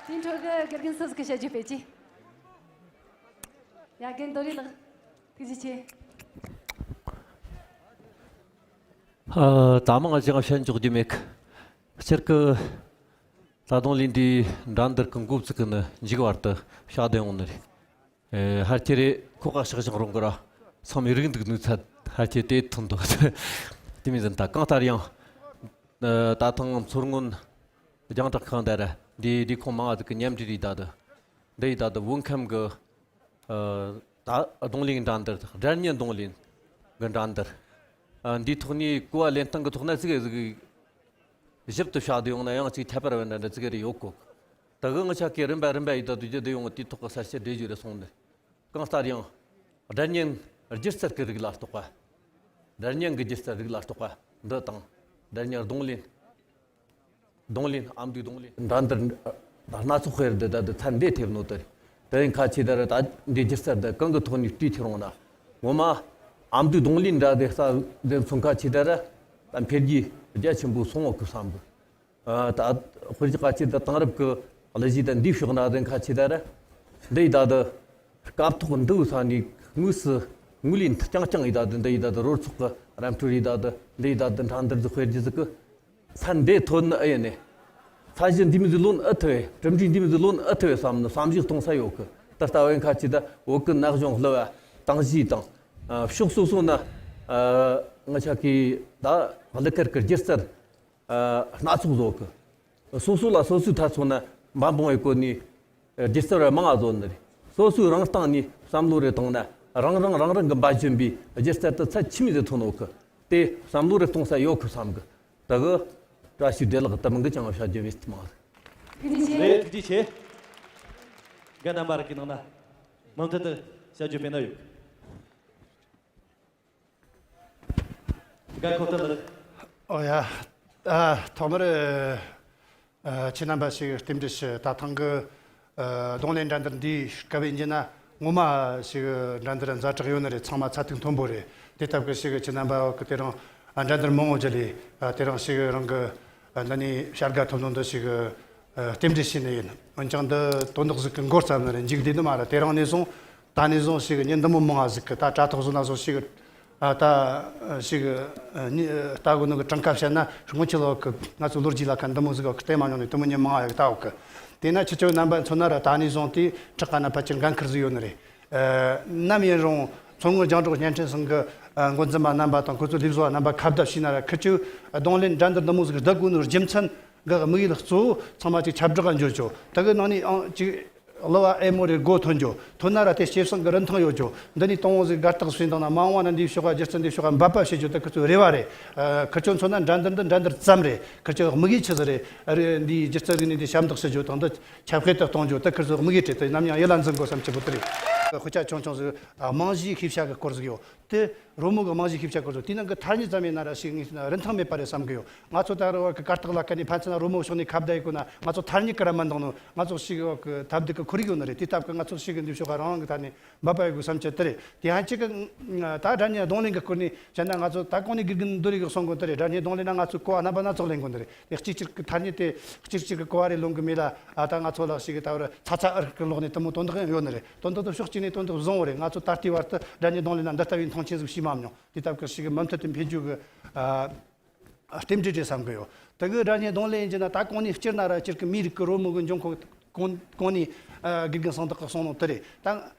ཡ། དེའི་འཕྲོ་གི་དགེ་རྒན་སུ་ཟིག་གི་བཤད་རྒྱུ་སྤེལ་གྱི། ཡ། རྒན་རྡོ་རི་ལགས། ཐུགས་རྗེ་ཆེ། ཨ། ད་མང་ཅང་བཤད་འཇོག་རྒྱུ་མེད་གི། སྤྱིར་གི་ད་རྡུང་ལེན་འདིའི་འགྲན་བསྡུར་གི་འགོ་བཙུགས་གི་ནི་མཇུག་བར་དུ་བཤད་བསྡད་ཡོང་ནི་རེད། ཨེ། ཧར་ཁྱེད་རེ་ཁོག་ག་ཤག་ཤག་རུང་གི་ར་ཚང་མས་རིག་འདུག་ནུས་ཚད་ཧར་ཁྱེད་དེ་ཐོན་འདུག། དེ་མིན་ཟིན་ད་གང་ལྟར་ཡང་། ཨ། ད་ཐེངས་མཚོ་སྔོན་རྒྱང་བསྒྲགས་ཁང་དེ་ར་འདིའི་ལས་ཁུངས་མང་བ་ཟིག་གི་མཉམ་འབྲེལ་ཡིས་ད་དུ། འདི་ཡི་ད་ལྟ་བོད་ཁམས་ཀྱི། ཨ། ད་རྡུང་ལེན་འགྲན་བསྡུར་དང་སྒྲ་སྙན་རྡུང་ལེན་གྱི་འགྲན་བསྡུར། ཨ། འདིའི་ཐོག་ནས་གོ་བ་ལེན་སྟངས་ཀྱི་ཐོག་ན་ཙི་གེ་ཟིག་ཞིབ་ཏུ་བཤད་དུ་ཡོང་ན་ཡང་ཅིག་ཁྱད་པར་བ་འདྲ་འདྲ་ཙི་གེ་རེ་ཡོད་གོ། ད་གི་ང་ཆ་ཀའི་རིམ་པ་རིམ་པ་ཡི་ད་དུ་རྒྱུ་དུ་ཡོང་བ་དེའི་ཐོག་གི་གསལ་བཤད་འགྲེལ་བརྗོད་རེ་སོང་ནས། གང་ལྟར་ཡང་སྒྲ་སྙན་སྒྱུ་རྩལ་གྱི་རིགས་ལ་གཏོགས་པ། སྒྲ་སྙན་གྱི་སྒྱུ་རྩལ་རིགས་ལ་གཏོགས་པ་འདི་དང་། སྒྲ་སྙན་རྡུང་ལེན། རྡུང་ལེན། ཨ་མདོའི་རྡུང་ལེན་འགྲན་བསྡུར་སྣ་ཚོགས་སྤེལ་དུས་ད་དུང་ཚད་འདི་ཐེབས་ནོ་དེ་རེད། དེ་ཡིན་ཁ་ཆེ་ད་ར་ད་འདི་སྒྱུ་རྩལ་འདི་གང་གི་ཐོག་ནས་བལྟས་ཐུབ་རུང་ན། ངོ་མ་ཨ་མདོའི་རྡུང་ལེན་འདྲ་དེ་ས་འདི་མཚོན་ཁ་ཆེ་ད་ར་ད་འཕེལ་རྒྱས་རྒྱ་ཆེན་པོ་སོང་བ་གི་བསམ་གི། ཨ་ད་དཔེར་ཁ་ཆེ་ད་དེང་རབས་ཀྱི་གླུ་གཞས་ད་འདི་ཕྱོགས་ན་དེ་ཁ་ཆེ་ད་ར་འདི་ཡི་ད་དུང་སྐབས་ཐོག་འདི་བོ་ས་ནས་དངོས་སུ་དངོས་ལས་རྐྱང་རྐྱང་ཡི་ད་དུང་འདི་ཡི་ད་དུང་རོལ་ཚོགས་ཀྱི་ར་འཕྲོད་ཡི་ད་དུང་འདི་ཡི་ད་དུང་འགྲན་བསྡུར་ཟིག་སྤེལ་རྒྱུ་ཟིག་གི། ཚན་འདི་ཐོན་ནི་ཨེ་ཡིན་ནི། ཚད་གཞི་འདི་མོ་ཟིག་ལོན་ཨེ་ཐུབ་བས། གྲུབ་འབྲས་འདི་མོ་ཟིག་ལོན་ཨེ་ཐུབ་བས་བསམ་ནི་བསམ་གཞིག་གཏོང་ས་ཡོད་གི། ད་ལྟ་བས་ཁ་ཆེ་ད་བོད་ཀྱི་ན་གཞོན་གླུ་བ་དང་གཞས་དང་། ཨ་ཕྱོགས་སོ་སོ་ན་ཨ་ང་ཆ་གི་ད་གླུ་གར་གྱི་སྒྱུ་རྩལ་ཨ་སྣ་ཚོགས་བཟོ་གི། སོ་སོ་ལ་སོ་སོའི་ཐ་ཚོ་ན་འབའ་འབུང་བའི་སྒོ་ནས་སྒྱུ་རྩལ་བ་མང་ང་བཟོ་ནི་རེད། སོ་སོའི་རང་སྟེང་ནས་བསམ་བློ་རེ་བཏང་ན་རང་རང་རང་རང་གི་འབའ་འབྱོན་པའི་སྒྱུ་རྩལ་དུ་ཚད་ཆི་མོ་ཟིག་ཐོན་ནོ་གི། དེ་བསམ་བློ་རེ་གཏོང་ས་ཡོད་གི་བསམ་གི། ད་གི་བཀྲ་ཤིས་བདེ་ལེགས་དུམ་གི་ཅང་བྱ་རྒྱུ་བས་མ་རེད། ཐུགས་རྗེ་ཆེ། རེད། ཐུགས་རྗེ་ཆེ། རྒན་རྣམ་པ་རིགས་ཀྱི་ནང་ན་མུ་མཐུད་དུ་བྱ་རྒྱུ་སྤེལ་ན་ཡོད། རྒན་ཁོ་ཐོན་ལགས། ཨོ་ཡ། ཨ་ཐོག་མར་ཨ་ཁྱེད་རྣམ་པ་ཞིག་རྟེན་འབྲེལ་ཞུ། ད་ཐེངས་གི་ཨ་རྡུང་ལེན་འགྲན་བསྡུར་འདིའི་སྐབས་ཡིན་རྒྱུ་ན་ངོ་མ་ཞིག་འགྲན་བསྡུར་ཛ་དྲག་ཡོད་ནི་རེད། ཚང་མ་ཚད་ཐིག་མཐོན་པོ་རེད། དེ་སྟབས་ཀྱི་ཞིག་ཁྱེད་རྣམ་པ་གི་དེ་རིང་ཨ་འགྲན་བསྡུར་མང་བོ་བརྒྱུད་ལས་ཨ་དེ་རིང་ཞིག་རང་གི་ཨ་འདི་ནས་བྱ་དགའ་ཐོབ་ནོ་འདི་ཞིག་ཨ་རྟེན་འབྲེལ་ཞུས་ནི་ཡིན། འོན་ཀྱང་འདི་དོན་དག་ཟིག་གི་འགོ་བརྩམས་ནི་རེད། མཇུག་བསྡུས་ནི་མ་རེད། དེ་རིང་ནས་བཟུང་ད་ནས་བཟུང་ཞིག་ཉིན་འདི་མོ་མང་ང་ཟིག་གི་ད་དྲ་ཐོག་བཟོ་ན་བཟོ་ཞིག་ཨ་ད་ཞིག་ཨ་ནི་ལྟ་དགོས་ནོ་གི་གྲངས་ཀ་བཤད་ན་སྔོན་ཆད་ལོག་གི་ང་ཚོ་ལོ་རྒྱུས་ལ་ཁ་འདི་མོ་ཟིག་གི་བལྟས་མ་མྱོང་ནས་དེ་མོ་ཉིན་མང་ང་ཡག་ལྟ་འོག་གི། དེས་ན་ཁྱེད་ཚོ་རྣམ་པ་མཚོན་ན་ར་ད་ནས་བཟུང་དེ་ཁྲག་ག་ན་ཕལ་ཆེར་འགན་ཁུར་ཟིག་ཡོད་ནི་རེད། ཨ་ནམ་ཡིན་རུང་མཚོ་སྔོན་རྒྱང་སྒྲོག་བརྙན་འཕྲིན་ཚང་གི་ཨ་འགོ་འཛིན་པ་རྣམ་པ་དང་ཁོ་ཚོ་ལས་བཟོ་བ་རྣམ་པ་ཁ་བརྡ་བྱས་ན་ར་ཁི་ཆོས་རྡུང་ལེན་འགྲན་བསྡུར་འདི་མོ་ཟིག་བསྡུ་དགོས་ནོ་རྒྱུ་མཚན་གི་དམིགས་ཡུལ་གཙོ་བོ་ཚང་མ་ཅིག་ཁྱབ་བསྒྲགས་འགྱོ་ཆོག། དེ་གི་ནང་ནས་ཨང་ཅིག་གླུ་བ་ཨེ་མོ་རེ་སྒོ་ཐོན་རྒྱུ། ཐོན་ན་ར་དེ་སྐྱེད་སྲིང་གི་རིན་ཐང་ཡོད་རྒྱུ། འདི་ནས་དང་བོ་ཟིག་དགའ་རྟགས་ཟིན་དང་ན་མ་འོངས་བ་ན་འདིའི་ཕྱོགས་ཀ་སྒྱུ་རྩལ་འདིའི་ཕྱོགས་ཀ་འབད་པ་བྱེད་རྒྱུ་དེ་ཁི་ཚོའི་རེ་བ་རེད། ཨ་ཁི་ཆོ་མཚོན་ན་འགྲན་བསྡུར་འདི་འགྲན་བསྡུར་ཙམ་རེད། ཁི་ཆོའི་དམིགས་ཡུལ་ཆི་ཟིག་རེད། ཨ་རེ་འདིའི་སྒྱུ་རྩལ་རིག་གནས་འདི་ཞབས་འདེགས་ཞུ་རྒྱུ་དང་འདི་ཁྱབ་སྤེལ་དུ་གཏོང་རྒྱུ་དེ་ཁི་ཚོའི་དམིགས་ཡུལ་རེད། དེ་ནམ་ཡང་ཡིད་ལ་འཛིན་དགོས་བསམ་གྱི་བུ་དེ་རེད། དཔེ་ཆ་ཆུང་ཆུང་ཟིག་རྨང་གཞིའི་ཤེས་བྱ་གི་སྐོར་ཟིག་ཡོད། དེ་རོལ་མོ་གི་རྨང་གཞིའི་ཤེས་བྱ་སྐོར་ཟིག་དེའི་ནང་གི་ཐ་སྙད་ཙམ་ཡིན་ན་ར་ཞིག་ངས་བལྟས་ན་རིན་ཐང་མེད་པ་རེད་བསམ་གི་ཡོད། ང་ཚོ་ད་རུང་གི་གར་སྟེགས་ལ་ཁ་ནས་ཕན་ཚུན་ན་རོལ་མོ་ཕྱོགས་ནས་ཁ་བརྡ་ཡེད་དགོས་ན་ང་ཚོ་ཐ་སྙད་གི་ར་མ་འདང་ནོ། ང་ཚོ་ཞིག་གི་ཐབས་སྡུག་གི་ཁོར་ཡུག་ཡོད་ནི་རེད། དེ་སྟབས་གི་ང་ཚོ་ཞིག་གི་འདི་ཕྱོགས་ག་རང་རང་གི་ཐ་ནས་འབད་པ་ཡེད་དགོས་བསམ་གྱི་དེ་རེད། དེ་ཧན་ཅིག་གི་ད་སྒྲ་སྙན་རྡུང་ལེན་གི་སྐོར་ནས་བཤད་ན་ང་ཚོ་ད་གོང་ནས་དགེ་རྒན་འདུ་རེ་གི་གསུང་གོ་དེ་རེད། སྒྲ་སྙན་རྡུང་ལེན་ན་ང་ཚོས་གོ་བ་རྣམ་པ་སྣ་ཚོགས་ལེན་དགོས་ནི་རེད། དེ་གཅིག་གཅིག་གི་ཐ་སྙད་དེ་གཅིག་གཅིག་གི་གོ་བ་རེ་ལོན་གི་མེད་ལ་ཨ་ད་ང་ཚོ་ལ་ཞིག་གི་ད་བར་ཚ་ཚ་འུར་གི་ལོག་ནས་དེ་མོ་དོན་དག་ཡོད་ནི་རེད། དོན་དག་དེ་ཕྱོགས་གཅིག་ནས་དོན་དག་བཟང་བོ་རེད། ང་ཚོ་ད་ལྟའི་བར་དུ་སྒྲ་སྙན་རྡུང་ལེན་ན་འདི་ལྟ་བུའི་མཐོང་ཆེན་ཟིག་བྱས་མ་མྱོང་། དེ་སྟབས་གི་ཞིག་གི་མུ་མཐུད་དུ་འཕེལ་རྒྱུ་གི་ཨ། རྟེན་འབྲེལ་རེད་བསམ་གི་ཡོད། དེ་གི་སྒྲ་སྙན་རྡུང་ལེན་ཡིན་གྱི་ན་ད་གོང་ནས་སྤྱིར་ན་ར་སྤྱིར་གི་མིའི་རིགས་ཀྱི་རོལ་མོ་གི་འབྱུང་ཁུངས་གོང་གོང་ནས་ཨ་དགེ་རྒན་གསང་བདག་གིས་གསུངས་ནོ་དེ་རེད། ད་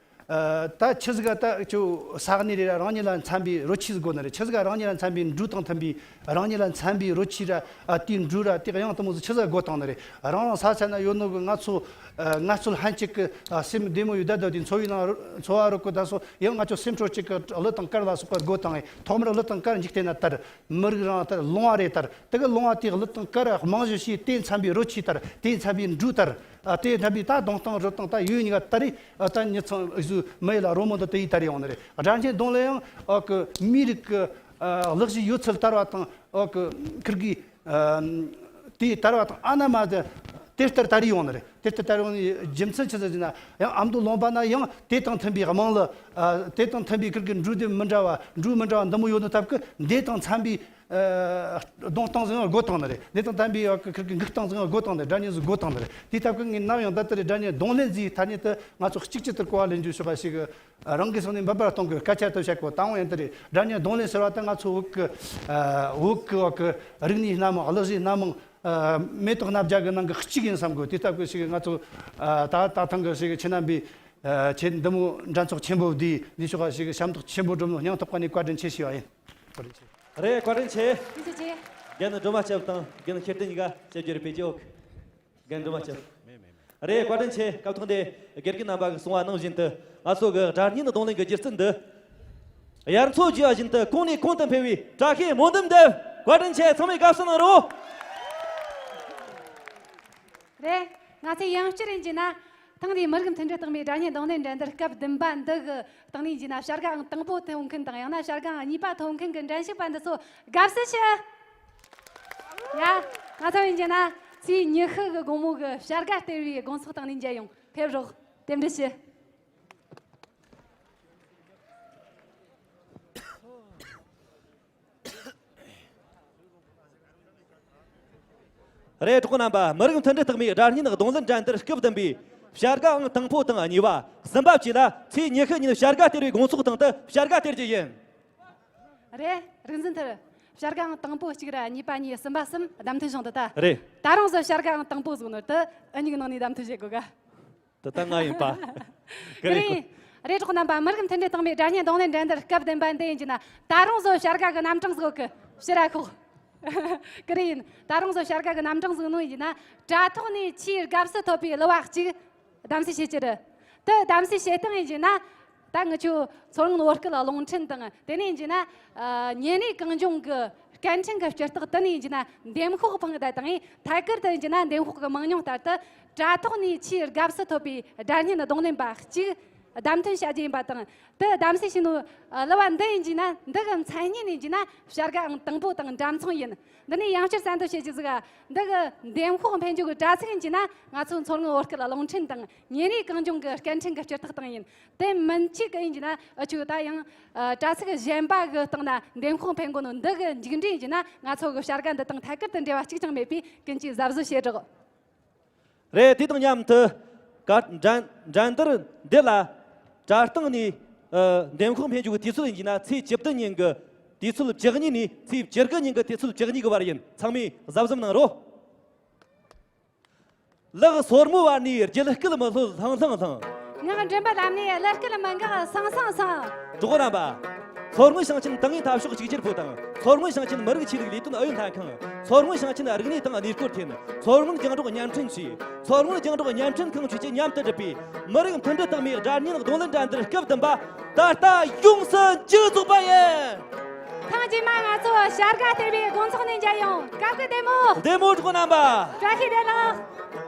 ཨ་ད་ཆི་ཟིག་ག་ད་ཁྱོད་ས་གནས་རེ་ར་རང་ཉིད་ལ་འཚམ་པའི་རོལ་ཆས་ཟིག་དགོས་ནི་རེད། ཆི་ཟིག་ག་རང་ཉིད་ལ་འཚམ་པའི་འགྲོས་དང་མཐུན་པའི་རང་ཉིད་ལ་འཚམ་པའི་རོལ་ཆས་ར་ཨ་དེའི་འགྲོས་ར་དེ་དབྱངས་དེ་མོ་ཟིག་ཆི་ཟིག་ག་དགོས་བཏང་ནི་རེད། རང་རང་ས་ཆ་ན་ཡོད་ནོ་གི་ང་ཚོ་ཨ་ངལ་རྩོལ་ལྷན་ཅིག་གི་ཨ་སེམས་བདེ་མོ་ཡོད་ད་དོ་དེ་འཚོ་བའི་ནང་འཚོ་བ་རོལ་གི་ད་སོ་ཡང་ང་ཚོ་སེམས་ཁྲོ་གཅིག་གི་གླུ་དང་གར་ལ་སོགས་པ་དགོས་བཏང་ངས་ཐོག་མར་གླུ་དང་གར་འཇིག་རྟེན་ན་དར། མི་རིགས་རང་ལྟར་ལུང་བ་རེ་ལྟར་དེ་གི་ལུང་བ་དེའི་གླུ་དང་གར་རྨང་གཞི་བྱས་དེ་འཚམ་པའི་རོལ་ཆས་ལྟར་དེ་འཚམ་པའི་འགྲོས་ལྟར་ཨ་དེ་འཚམ་པའི་ད་གདུང་སྟངས་རོལ་སྟངས་ད་ཡོད་ཉི་ག་ལྟར་རེ་ཨ་ད་མྱི་ཚང་བཟོས་མི་ཡི་ལ་རོལ་མོ་འདི་དེ་ཡི་ལྟར་ཡོང་ནི་རེད། སྒྲ་སྙན་རྡུང་ལེན་ཡང་ཨ་གི་མིའི་རིགས་ཀྱི་ཨ་གླུ་གཞས་ཡོད་ཚུལ་དར་བ་དང་ཨ་གི་ཁིར་གི་ཨ་དེ་དར་བ་དང་ཨ་ན་མ་དེ་དེ་ལྟར་དར་ཡོང་ནི་རེད། དེ་ལྟར་དར་ཡོང་ནི་རྒྱུ་མཚན་ཆི་ཟིག་ཟེར་ན་ཡང་ཨ་མདོ་ལུང་པ་ན་ཡང་དེ་དང་མཐུན་པའི་དམངས་གླུ་ཨ་དེ་དང་མཐུན་པའི་ཁིར་གི་འགྲོས་དེ་མི་འདྲ་བ་འགྲོས་མི་འདྲ་བ་འདི་མོ་ཡོད་ནི་སྟབས་ཀྱིས་འདི་དང་འཚམ་པའི། ཨ་གདུང་སྟངས་ཟིག་ཡང་དགོས་བཏང་ནི་རེད། འདི་དང་ལྡན་པའི་ཡང་ཁིར་གི་འགུག་སྟངས་ཟིག་ཡང་དགོས་བཏང་ནི་རེད། སྒྲ་སྙན་ཟིག་དགོས་བཏང་ནི་རེད། དེའི་སྟབས་ཀྱིས་ངས་ནམ་ཡང་ད་ལྟ་རེ་སྒྲ་སྙན་རྡུང་ལེན་ཟིག་ཐ་སྙད་དུ་ང་ཚོ་གཅིག་གྱུར་དུ་གོ་བ་ལེན་རྒྱུ་ཞོག་པ་ཞིག་རང་གི་སེམས་ནས་འབད་པ་གཏོང་དགོས། སྐད་ཆ་དུ་བཤད་གོ་དང་བོ་ཡིན་དུ་རེད། སྒྲ་སྙན་རྡུང་ལེན་ཟེར་བ་ད་ང་ཚོ་བོད་ཀྱི་ཨ་བོད་ཀྱི་བ་གི་རིག་གནས་སྣ་མང་གླུ་གཞས་སྣ་མང་ཨ་མེ་ཏོག་སྣ་བརྒྱ་གི་ནང་གི་གཅིག་ཡིན་བསམ་གོ། དེའི་སྟབས་ཀྱིས་ཞིག་ང་ཚོ་ཨ་ད་ད་ཐེངས་གི་ཞིག་ཁྱེད་རྣམ་པའི་ཨ་ཆེད་འདི་མོ་འགྲན་ཚོགས་ཆེན་པོ་འདིའི་འདི་ཕྱོགས་ཀ་ཞིག་ཞབས་ཏོག་ཆེན་པོ་བསྒྲུབས་ནོ་སྙིང་ཐག་པ་ནས་བཀའ་དྲིན་ཆེ་ཞུ་བ་ཡིན། བཀའ་དྲིན་ཆེ། རེད། བཀའ་དྲིན་ཆེ། ཐུགས་རྗེ་ཆེ། རྒན་སྒྲོལ་མ་སྐྱབས་དང་རྒན་ཤེར་སྟོན་གཉིས་ཀ་བཤད་རྒྱུ་རེ་སྤེལ་གྱི་ཡོད། རྒན་སྒྲོལ་མ་སྐྱབས། རེད། བཀའ་དྲིན་ཆེ། སྐབས་ཐོག་འདི་དགེ་རྒན་རྣམ་པ་གིས་གསུངས་པ་ནང་བཞིན་དུ་ང་ཚོ་གི་སྒྲ་སྙན་རྡུང་ལེན་གྱི་སྒྱུ་རྩལ་འདི་དབྱར་མཚོ་རྒྱས་པ་བཞིན་དུ་གོང་ནས་གོང་དུ་འཕེལ་བའི་བཀྲ་ཤིས་སྨོན་འདུན་འདེབས། བཀའ་དྲིན་ཆེ། ཚང་མས་དགའ་བསུ་གནང་རོགས། རེད། ང་ཚོས་ཡང་བསྐྱར་ཡིན་གྱི་ན། ཐེངས་འདིའི་མི་རིགས་མཐུན་སྒྲིལ་རྟགས་མའི་སྒྲ་སྙན་རྡུང་ལེན་འགྲན་བསྡུར་སྐབས་བདུན་པ་འདི་གི་སྟེང་ནས་ཡིན་གྱི་ན་བྱ་དགའ་ཨང་དང་པོ་ཐོབ་མཁན་དང་ཡང་ན་བྱ་དགའ་ཨང་གཉིས་པ་ཐོབ་མཁན་གྱི་འགྲན་ཞུགས་པ་འདི་ཚོ་དགའ་བསུ་ཞུ། ཡ། ང་ཚོ་ཡིན་གྱི་ན། ཚེས་ཉི་ཤུ་གི་དགོང་མོ་གི་བྱ་དགའ་སྟེར་བའི་དགོང་ཚོགས་སྟེང་ནས་མཇལ་ཡོང་། ཕེབས་རོགས། རྟེན་འབྲེལ་ཞུ། རེད། གྲོགས་རྣམ་པ། མི་རིགས་མཐུན་སྒྲིལ་རྟགས་མའི་སྒྲ་སྙན་རྡུང་ལེན་འགྲན་བསྡུར་སྐབས་བདུན་པའི་བྱ་དགའ་ཨང་དང་པོ་དང་གཉིས་པ། གསུམ་པ་བཅས་ལ་ཚེས་ཉི་ཤུ་ཉིན་བྱ་དགའ་སྟེར་བའི་དགོང་ཚོགས་སྟེང་དུ་བྱ་དགའ་སྟེར་རྒྱུ་ཡིན། རེད། རིག་འཛིན་ཐར། བྱ་དགའ་ཨང་དང་པོ་གཅིག་ར། གཉིས་པ་གཉིས། གསུམ་པ་གསུམ། བདམས་ཐོན་བྱུང་འདུག་ད། རེད། ད་རུང་བཟོ་བྱ་དགའ་ཨང་དང་པོ་ཟིག་ནོར་དུ་ཨུ་གཉིས་ཀྱི་ནང་ནས་བདམས་ཐོན་བྱེད་དགོས་ག། དེ་ད་ང་ཡིན་པ། ཀི་རེད། རེད། རེད། གྲོགས་རྣམ་པ། མི་རིགས་མཐུན་སྒྲིལ་རྟགས་མའི་སྒྲ་སྙན་རྡུང་ལེན་འགྲན་བསྡུར་སྐབས་བདུན་པ་འདི་ཡིན་གྱི་ན། ད་རུང་བཟོ་བྱ་དགའ་གི་རྣམ་གྲངས་ཟིག་ཡོད་གི། ཕྱིར་ར་ཁོག་ཀི་རེད་ཡིན། ད་རུང་བཟོ་བྱ་དགའ་གི་རྣམ་གྲངས་ཟིག་ནོ་ཡིན་གྱི་ན། དྲ་ཐོག་ནས་ཆེས་དགའ་བསུ་ཐོབ་པའི་གླུ་བ་གཅིག་གདམ་གསེས་བྱེད་ཀྱི་རེད། དེ་གདམ་གསེས་བྱེད་སྟངས་ཡིན་གྱི་ན། ད་ངི་ཆོ་མཚོ་སྔོན་བོད་སྐད་རླུང་འཕྲིན་དང་། དེ་ནས་ཡིན་གྱི་ན། ཨ། ཉིན་རེའི་གངས་ལྗོངས་ཀྱི་སྐད་འཕྲིན་གྱི་སྤྱི་རྟགས། དེ་ནས་ཡིན་གྱི་ན་འདེམས་ཤོག་འཕངས་ད་དང་། ཐད་ཀར་དུ་ཡིན་གྱི་ན་འདེམས་ཤོག་གི་མང་ཉུང་ལྟར་དུ། དྲ་ཐོག་ནས་ཆེས་དགའ་བསུ་ཐོབ་པའི་སྒྲ་སྙན་རྡུང་ལེན་པ་གཅིག་བདམས་ཐོན་བྱ་རྒྱུ་ཡིན་པ་དང་། དེ་གདམ་གསེས་བྱས་ནོ་གླུ་བ་འདི་ཡིན་གྱི་ན། འདི་གི་མཚན་སྙན་ཡིན་གྱི་ན་བྱ་དགའ་ཨང་དང་པོ་དང་འདྲ་མཚུངས་ཡིན། འདི་ནས་ཡང་བསྐྱར་གསལ་འདོན་བྱེད་རྒྱུ་ཟིག་འདི་གི་འདེམས་ཤོག་འཕེན་རྒྱུ་གི་དྲ་ཚིགས་ཡིན་གྱི་ན། ང་ཚོ་མཚོ་སྔོན་བོད་སྐད་རླུང་འཕྲིན་དང་། ཉིན་རེའི་གངས་ལྗོངས་ཀྱི་སྐད་འཕྲིན་གྱི་སྤྱི་རྟགས་སྟེང་ཡིན། དེ་མིན་ཆད་ཀྱི་ཡིན་གྱི་ན། ཨུ་ཆོ་ད་ཡང་། ཨ། དྲ་ཚིགས་གཞན་པ་གི་སྟེང་ན་འདེམས་ཤོག་འཕེན་གོ་ནོ་འདི་གི་མཇུག་འབྲས་ཡིན་གྱི་ན། ང་ཚོ་གི་བྱ་དགའ་འདི་དང་ཐད་ཀར་དུ་འབྲེལ་བ་གཅིག་ཀྱང་མེད་པས། ཀུན་གྱིས་གཟབ་གཟབ་བྱེད་རོགས། རེད། དེ་དང་མཉམ་དུ་ག་འགྲན་འགྲན་བསྡུར་འདི་ལ་དྲ་སྟེང་ནས། ཨ། འདེམས་ཤོག་འཕེན་རྒྱུ་གི་དུས་ཚོད་ཡིན་གྱི་ན། ཚེས་བཅུ་བདུན་ཉིན་གྱི་དུས་ཚོད་བཅུ་གཉིས་ནས་ཚེས་བཅུ་དགུ་ཉིན་གྱི་དུས་ཚོད་བཅུ་གཉིས་ཀྱི་བར་ཡིན། ཚང་མས་གཟབ་གཟབ་གནང་རོགས། ལག་སོར་མོའི་བར་ནས་རྒྱུད་སྐུད་མི་ལྷོད་ལྷང་ལྷང་ལྷང་། ངག་མགྲིན་པ་ལམ་ནས་གླུ་སྐད་མི་འགག་སང་སང་སང་། གྲོགས་རྣམ་པ། མཚོ་སྔོན་ཞིང་ཆེན་ཏང་ཨུའི་འཐབ་ཕྱོགས་གཅིག་གྱུར་པུའུ་དང་། མཚོ་སྔོན་ཞིང་ཆེན་མི་རིགས་ཆོས་ལུགས་ལས་དོན་ཨུ་ཡོན་ལྷན་ཁང་། མཚོ་སྔོན་ཞིང་ཆེན་རིག་གནས་དང་གནས་སྐོར་ཐིན། མཚོ་སྔོན་རྒྱང་སྒྲོག་བརྙན་འཕྲིན་ཅུས། མཚོ་སྔོན་རྒྱང་སྒྲོག་བརྙན་འཕྲིན་ཁང་བཅས་ཀྱིས་མཉམ་དུ་བསྒྲུབས་པའི་མི་རིགས་མཐུན་སྒྲིལ་རྟགས་མའི་སྒྲ་སྙན་རྡུང་ལེན་འགྲན་བསྡུར་སྐབས་བདུན་པ་ད་ལྟ་ཡོངས་སུ་མཇུག་རྫོགས་པ་ཡིན། ཐེངས་རྗེས་མ་ང་ཚོ་བྱ་དགའ་སྟེར་བའི་དགོང་ཚོགས་ནས་མཇལ་ཡོང་། སྐབས་ཀྱི་བདེ་མོ། བདེ་མོ། གྲོགས་རྣམ་པ། བཀྲ་ཤིས་བདེ་ལེགས།